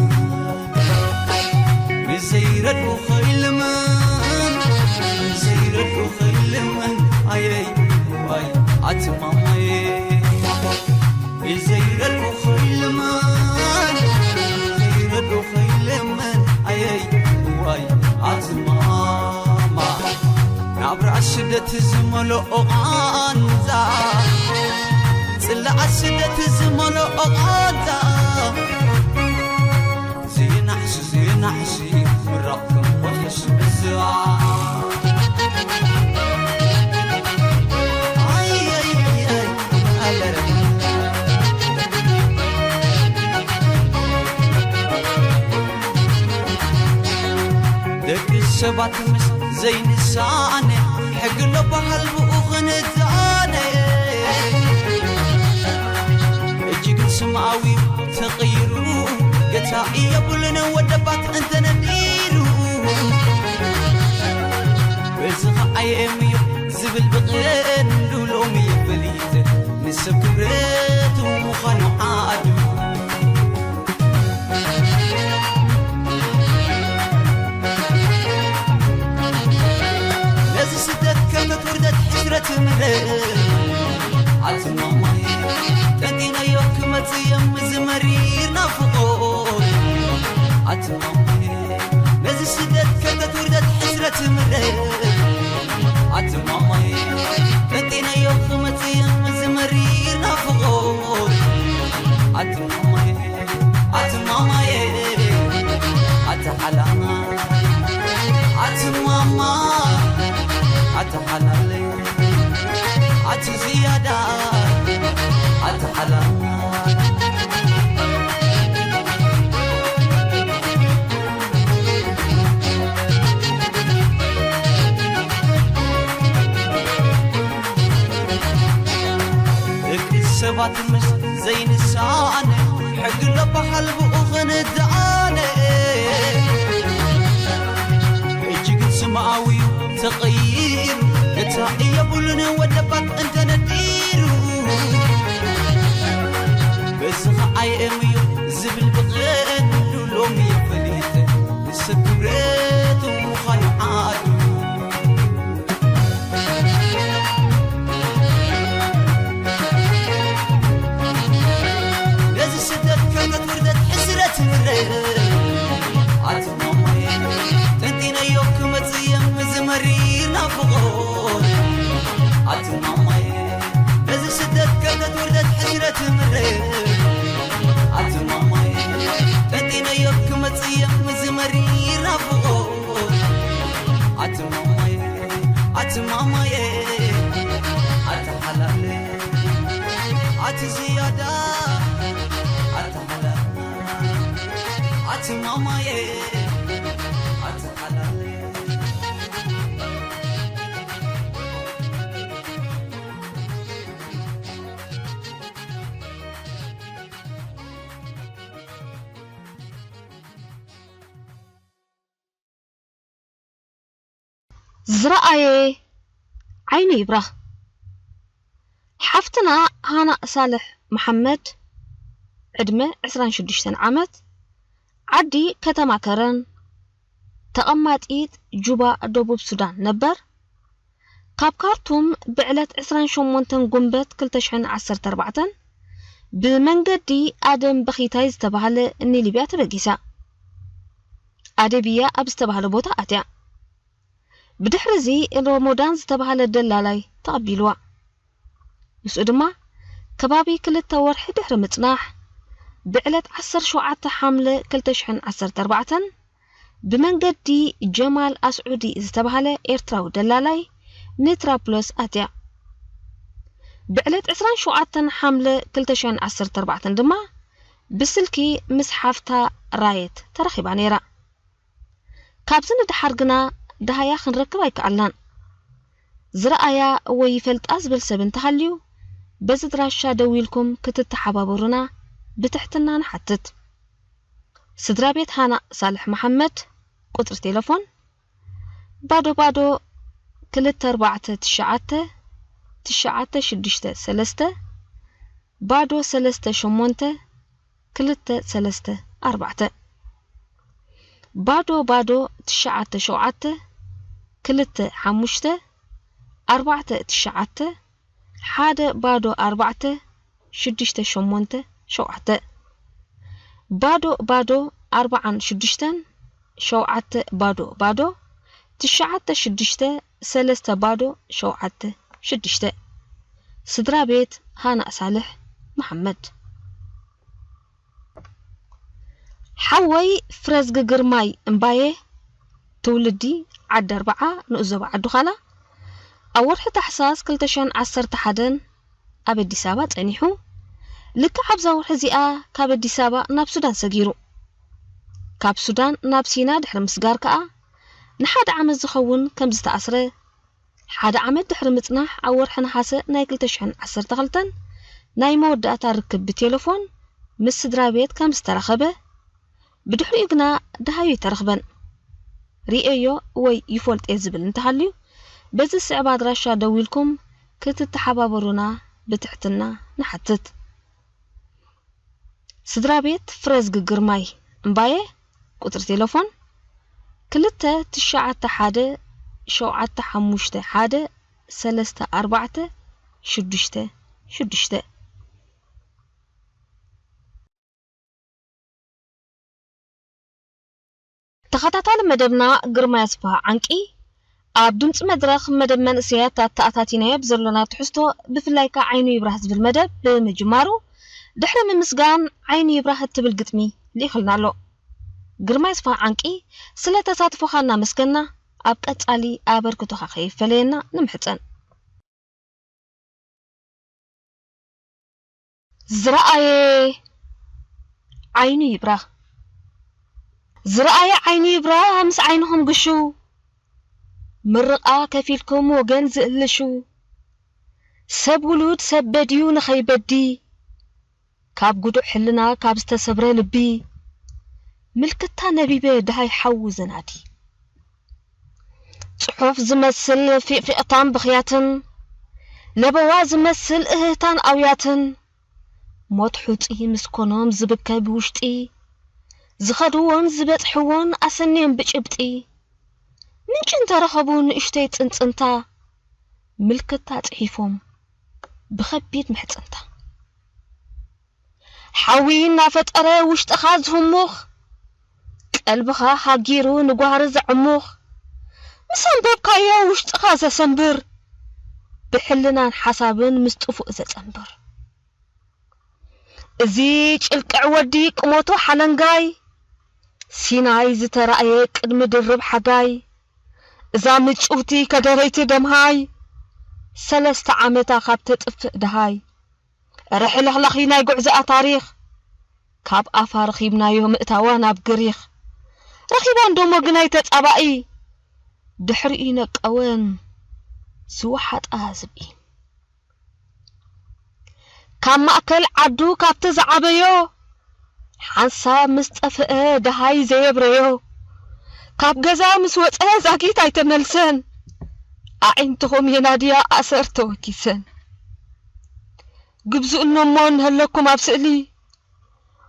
ንዘይረድኡ ከይልምን ንዘይረድኡ ከይልምን ኣየይ ዋይ ኣትማማየ ንዘይረድኡ ከይልምን ንዘይረድኡ ከይልምን ኣየይ ዋይ ኣትማማ ናብራ ስደት ዝመልኦ ቓንዛ ጽላኣ ስደት ዝመልኦ ቓንዛ ዘይናሕሲ ዘይናሕሲ ምራቕ ከም ወሕስ ብዛ ደቂ ሰባት ምስ ዘይንሳነ ሕጊ ኣሎ በሃል ብኡ ክንዛነ እጅግን ስምኣዊ ተቐይሩ ገታ የብሉን ወደባት እንተነዲሉ በዚ ኸዓየም እዩ ዝብል ብቐንዱ ሎሚ ይብል ንሰብ ክብረቱ ምዃኑ ዓዱ ነዚ ስደት ከመት ውርደት ሕስረት ምረ ኣዝማማይ ጠንጢነዮ ክመጽእ እዮም እዚ መሪር ናፍቖት ኣዝማማይ ነዚ ስደት ከመት ውርደት ሕስረት ምረ ትምስ ዘይንሳነ ሕጊ ለበሃል ብኡ ክንደኣነ። ሕጂ ግን ስምኣዊ ተቐይሩ፣ ገታ የብሉን ወደባት እንተነዲሩ። በዚ ኸዓ የእምዮ ዝብል ብቐንዱ ሎሚ የፈሊጠ፣ ንሰብ ክብረቱ ምዃኑ ዓዱ። ነዚ ስደት ከርተት ውርደት ሕስረት ምረ ኣቲ ማማየ፣ ጠንጢነዮ ክመጽእ እየ እዚ መሪር ናፍቖት። ኣቲ ማማየ፣ ነዚ ስደት ከርተት ውርደት ሕስረት ምረ ኣቲ ማማየ፣ ጠንጢነዮ ክመጽእ እየ እዚ መሪር ናፍቖት። ኣቲ ማማየ፣ ኣቲ ማማየ፣ ኣቲ ሓላለ፣ ኣቲ ዝያዳ፣ ኣቲ ሓላለ፣ ኣቲ ማማየ፣ ኣቲ ሓላለ። ዝረኣየ ዓይኑ ይብራህ። ሓፍትና ሃና ሳልሕ መሓመድ፣ ዕድመ ዕስራን ሽዱሽተን ዓመት፣ ዓዲ ከተማ ከረን፣ ተቐማጢት ጁባ፣ ደቡብ ሱዳን ነበር። ካብ ካርቱም ብዕለት ዕስራን ሸሞንተን ጉንበት ክልተ ሽሕን ዓሰርተ ኣርባዕተን ብመንገዲ ኣደም በኺታይ ዝተባህለ ንሊብያ ተበጊሳ። ኣደብያ ኣብ ዝተባህለ ቦታ ኣትያ። ብድሕሪ እዚ ሮሞዳን ዝተባህለ ደላላይ ተቐቢልዋ። ምስኡ ድማ ከባቢ ክልተ ወርሒ ድሕሪ ምጽናሕ፣ ብዕለት ዓሰርተ ሸውዓተ ሓምለ ክልተ ሽሕን ዓሰርተ ኣርባዕተን ብመንገዲ ጀማል ኣስዑዲ ዝተባህለ ኤርትራዊ ደላላይ ንትራብሎስ ኣትያ። ብዕለት ዕስራን ሸውዓተን ሓምለ ክልተ ሽሕን ዓሰርተ ኣርባዕተን ድማ ብስልኪ ምስ ሓፍታ ራየት ተራኺባ ነይራ። ካብዚ ንደሓር ግና ደሃያ ክንረክብ ኣይከኣልናን። ዝረኣያ ወይ ይፈልጣ ዝብል ሰብ እንተሃልዩ፣ በዚ ድራሻ ደዊልኩም ክትተሓባበሩና ብትሕትና ንሓትት። ስድራ ቤት ሃና ሳልሕ መሓመድ፣ ቁጽሪ ቴሌፎን፣ ባዶ ባዶ ክልተ ኣርባዕተ ትሽዓተ ትሽዓተ ሽዱሽተ ሰለስተ፣ ባዶ ሰለስተ ሸሞንተ ክልተ ሰለስተ ኣርባዕተ፣ ባዶ ባዶ ትሽዓተ ሸውዓተ ክልተ ሓሙሽተ ኣርባዕተ ትሽዓተ ሓደ ባዶ ኣርባዕተ ሽዱሽተ ሸሞንተ ሸውዓተ፣ ባዶ ባዶ ኣርባዓን ሽዱሽተን ሸውዓተ ባዶ ባዶ ትሽዓተ ሽዱሽተ ሰለስተ ባዶ ሸውዓተ ሽዱሽተ። ስድራ ቤት ሃና ሳልሕ መሓመድ። ሓወይ ፍረዝጊ ግርማይ እምባየ፣ ትውልዲ ዓዲ ኣርብዓ፣ ንኡስ ዞባ ዓዲ ዃላ፣ ኣብ ወርሒ ታሕሳስ ክልተ ሽሕን ዓሰርተ ሓደን ኣብ ኣዲስ ኣበባ ጸኒሑ። ልክዕ ኣብዛ ወርሒ እዚኣ ካብ ኣዲስ ኣበባ ናብ ሱዳን ሰጊሩ። ካብ ሱዳን ናብ ሲና ድሕሪ ምስጋር ከኣ ንሓደ ዓመት ዝኸውን ከም ዝተኣስረ፣ ሓደ ዓመት ድሕሪ ምጽናሕ ኣብ ወርሒ ነሓሰ ናይ ክልተ ሽሕን ዓሰርተ ክልተን ናይ መወዳእታ ርክብ ብቴሌፎን ምስ ስድራ ቤት ከም ዝተራኸበ፣ ብድሕሪኡ ግና ደሃዩ ኣይተረኽበን። ርእየዮ ወይ ይፈልጦ ዝብል እንተሃልዩ፣ በዚ ዝስዕብ ኣድራሻ ደዊልኩም ክትተሓባበሩና ብትሕትና ንሓትት። ስድራ ቤት ፍረዝጊ ግርማይ እምባየ፣ ቁጽሪ ቴሌፎን፣ ክልተ ትሽዓተ ሓደ ሸውዓተ ሓሙሽተ ሓደ ሰለስተ ኣርባዕተ ሽዱሽተ ሽዱሽተ። ተኸታታሊ መደብና ግርማይ ኣስፍሃ ዓንቂ ኣብ ድምፂ መድረኽ መደብ መንእሰያት ኣተኣታቲናዮ ብዘሎና ትሕዝቶ፣ ብፍላይ ከኣ ዓይኑ ይብራህ ዝብል መደብ ብምጅማሩ፣ ድሕሪ ምምስጋን ዓይኑ ይብራህ እትብል ግጥሚ ልኢኽልና ኣሎ። ግርማይ ኣስፍሃ ዓንቂ፣ ስለ ተሳትፎኻ እናመስገና፣ ኣብ ቀጻሊ ኣበርክቶኻ ከይፈለየና ንምሕጸን። ዝረኣየ ዓይኑ ይብራህ። ዝረኣየ ዓይኑ ይብራህ ምስ ዓይንኹም ግሹ። ምርቓ ከፊልኩም ወገን ዝእልሹ። ሰብ ውሉድ ሰብ በድዩ ንኸይበዲ። ካብ ጉዱእ ሕልና ካብ ዝተሰብረ ልቢ ምልክታ ነቢበ ደሃይ ሓዉ ዘናዲ። ጽሑፍ ዝመስል ፊቕፊቕታን ብኽያትን ለበዋ ዝመስል እህህታን ኣውያትን ሞት ሑጺ ምስ ኮኖም ዝብከ ብውሽጢ ዝኸድዎን ዝበጽሕዎን ኣሰንዮም ብጭብጢ ምንጪ እንተረኸቡ ንእሽተይ ጽንጽንታ ምልክታ ጽሒፎም ብኸቢድ ምሕጽንታ። ሓዊ እናፈጠረ ውሽጥኻ ዝህሙኽ ቀልብኻ ሃጊሩ ንጓህሪ ዘዕሙኽ ምስ ኣንበብካዮ ውሽጥኻ ዘሰንብር ብሕልናን ሓሳብን ምስ ጥፉእ ዘጸንብር እዚ ጭልቅዕ ወዲ ቁመቱ ሓለንጋይ ሲናይ ዝተራእየ ቅድሚ ድርብ ሓጋይ እዛ ምጭውቲ ከደረይቲ ደምሃይ ሰለስተ ዓመታ ካብ ተጥፍእ ደሃይ ርሕልኽላኺ ናይ ጉዕዞኣ ታሪኽ ካብ ኣፋ ረኺብናዮ ምእታዋ ናብ ግሪኽ ረኺባን ደሞ ግናይ ተጻባኢ ድሕሪኡ ነቀወን ዝወሓጣ ዝብኢ ካብ ማእከል ዓዱ ካብቲ ዝዓበዮ ሓንሳብ ምስ ጠፍአ ደሃይ ዘየብረዮ ካብ ገዛ ምስ ወፀ ዛጊት ኣይተመልሰን ኣዒንትኹም የናድያ ኣሰር ተወኪሰን ግብዝእኖሞ እንሀለኩም ኣብ ስእሊ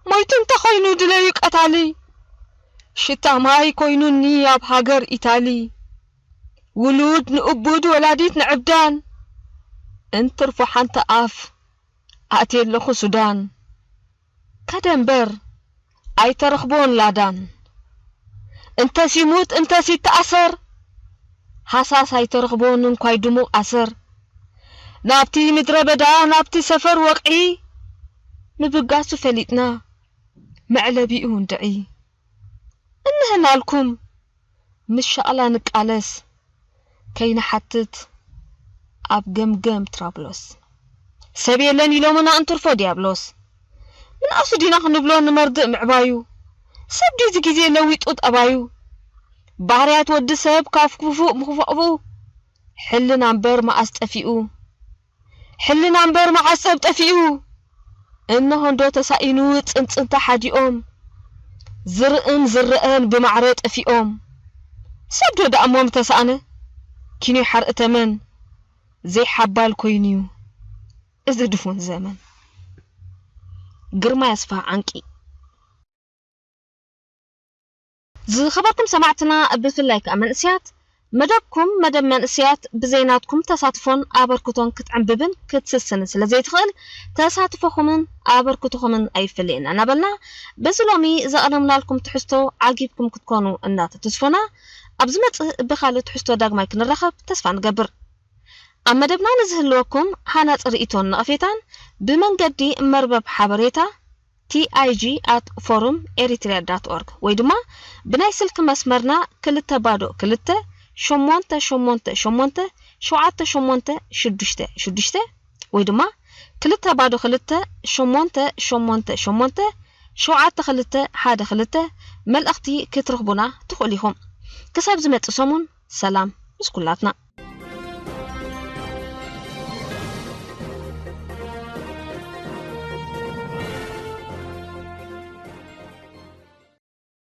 ሞይቱ እንተኾይኑ ድለዩ ቀታሊ ሽታ ማይ ኮይኑኒ ኣብ ሃገር ኢታሊ ውሉድ ንእቡድ ወላዲት ንዕብዳን እንትርፎ ሓንቲ ኣፍ ኣትየ ኣለኹ ሱዳን ከደ እምበር ኣይተረኽቦን ላዳን እንተስ ይሙት እንተስ ይተኣሰር ሃሳስ ኣይተረኽቦን እንኳይ ድሙቕ ኣሰር ናብቲ ምድረ በዳ ናብቲ ሰፈር ወቕዒ ምብጋሱ ፈሊጥና መዕለቢኡ እንድዒ እንህናልኩም ምስ ሻቕላ ንቃለስ ከይንሓትት ኣብ ገምገም ትራብሎስ ሰብ የለን ኢሎምና እንትርፎ ዲያብሎስ ምንኣሱ ዲና ክንብሎ ንመርድእ ምዕባዩ ሰብ ድዩ እዚ ግዜ ለዊጡ ጠባዩ ባህርያት ወዲ ሰብ ካብ ክፉእ ምኽፉእ ሕልና እምበር መዓስ ጠፊኡ ሕልና እምበር መዓስ ጸብ ጠፊኡ እንሆ እንዶ ተሳኢኑ ጽንጽንታ ሓዲኦም ዝርእን ዝረአን ብማዕረ ጠፊኦም ሰብ ዶ ደኣሞም ተሳእነ ኪንዮ ሓርኢ ተመን ዘይሓባል ኮይኑዩ እዚ ድፉን ዘመን ግርማ ያስፋ ዓንቂ ዝኸበርኩም ሰማዕትና ብፍላይ ከኣ መንእስያት መደብኩም መደብ መንእስያት ብዘይናትኩም ተሳትፎን ኣበርክቶን ክትዕንብብን ክትስስንን ስለ ዘይትኽእል ተሳትፎኹምን ኣበርክቶኹምን ኣይፍለየና እናበልና በዚ ሎሚ ዘቐደምናልኩም ትሕዝቶ ዓጊብኩም ክትኮኑ እናተተስፎና ኣብ ዝመጽእ ብኻልእ ትሕዝቶ ዳግማይ ክንራኸብ ተስፋ ንገብር። ኣብ መደብና ንዝህልወኩም ሃናጺ ርእይቶን ነቐፌታን ብመንገዲ መርበብ ሓበሬታ ቲ ኣይ ጂ ኣት ፎሩም ኤሪትሪያ ዳት ኦርግ ወይ ድማ ብናይ ስልኪ መስመርና ክልተ ባዶ ክልተ ሸሞንተ ሸሞንተ ሸሞንተ ሸውዓተ ሸሞንተ ሽዱሽተ ሽዱሽተ ወይ ድማ ክልተ ባዶ ክልተ ሸሞንተ ሸሞንተ ሸሞንተ ሸውዓተ ክልተ ሓደ ክልተ መልእኽቲ ክትረኽቡና ትኽእሉ ኢኹም። ክሳብ ዝመጽእ ሰሙን ሰላም ምስ ኩላትና።